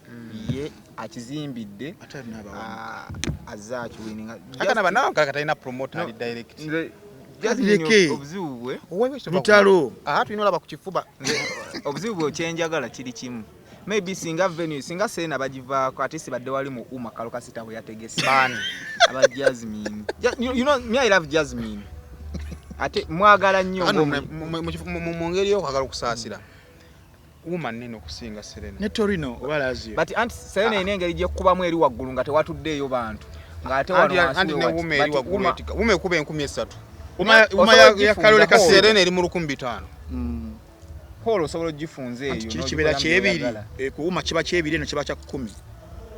ye akizimbidde. Ate Naabawanuka. Azze akiwininga. Akana nawe katalina promoter ali direct. Nze Leke. obuzibu bwe Lutalo. Aha, tulina olaba ku kifuba. Obuzibu bwe kyenjagala kiri kimu. Maybe singa venue, singa Serena bagivaako, ate sibadde wali mu Uma kalo kasita bwe yategese. Baani? Aba Jasmine. You know, me I love Jasmine. Ate mwagala nnyo. Ano, mu ngeri y'okwagala okusaasira, Uma nnene okusinga Serena. Ne Torino oba Lazio. But anti Serena erina engeri gyekubamu eri waggulu nga tewatuddeeyo bantu. Ng'ate wano wansi Anti we ne wati. Uma eri But waggulu Uma- etika. Uma ekuba 3000. Uma Osobola ya ogifunza Kalole hall. Kasera. Serena eri mu 1500. Hall osobola ogifunza eyo. Anti kiri n'ogikolamu kibeera kyebiri. by'oyagala. Ku Uma kiba kyebiri, eno kiba kya 10.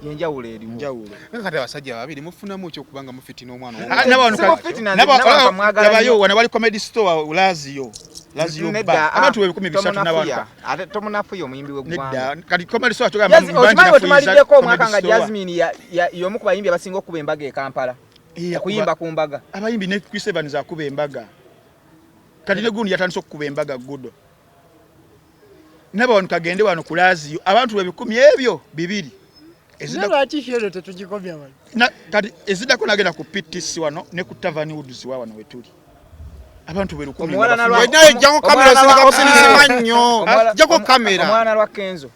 Yenjawulo eriwo. Njawulo. Nga kati abasajja babiri mufunamu ki okubanga mufitina omwana Ah, ow'omuwala? n'abantu Sibo kati- fitina, n'aba- n'abantu mwagala labayo nnyo. wano wali comedy store Lazio. Lazio Nedda, bar. ah, Abantu 3000 tomunafuya. n'abantu. Ate tomunafuya omuyimbi w'eggwanga. Nedda kati comedy store kyogamba Okimanyi bwe tumaliddeko omwaka nga Jasmine y'omu ku bayimbi abasinga okuba embaga e Kampala. Okuyimba ku mbaga. Abayimbi ne Chris Evans akuba embaga. Kati ne gundi yatandise okukuba embaga Gudo. N'abantu kagende wano ku Lazio abantu 20,000. Naye lwaki shero tetugikomya wano? Kati eziddako nagenda ku PTC wano ne ku Tavern Woods wa wano wetuli. Abantu be lukumi Omuwala nga nalwa- bafunye- Naye jjako kamera Omwana osinga lwa- kusirisima nnyo. Omuwala- Jjako kamera. Omwana lwa Kenzo.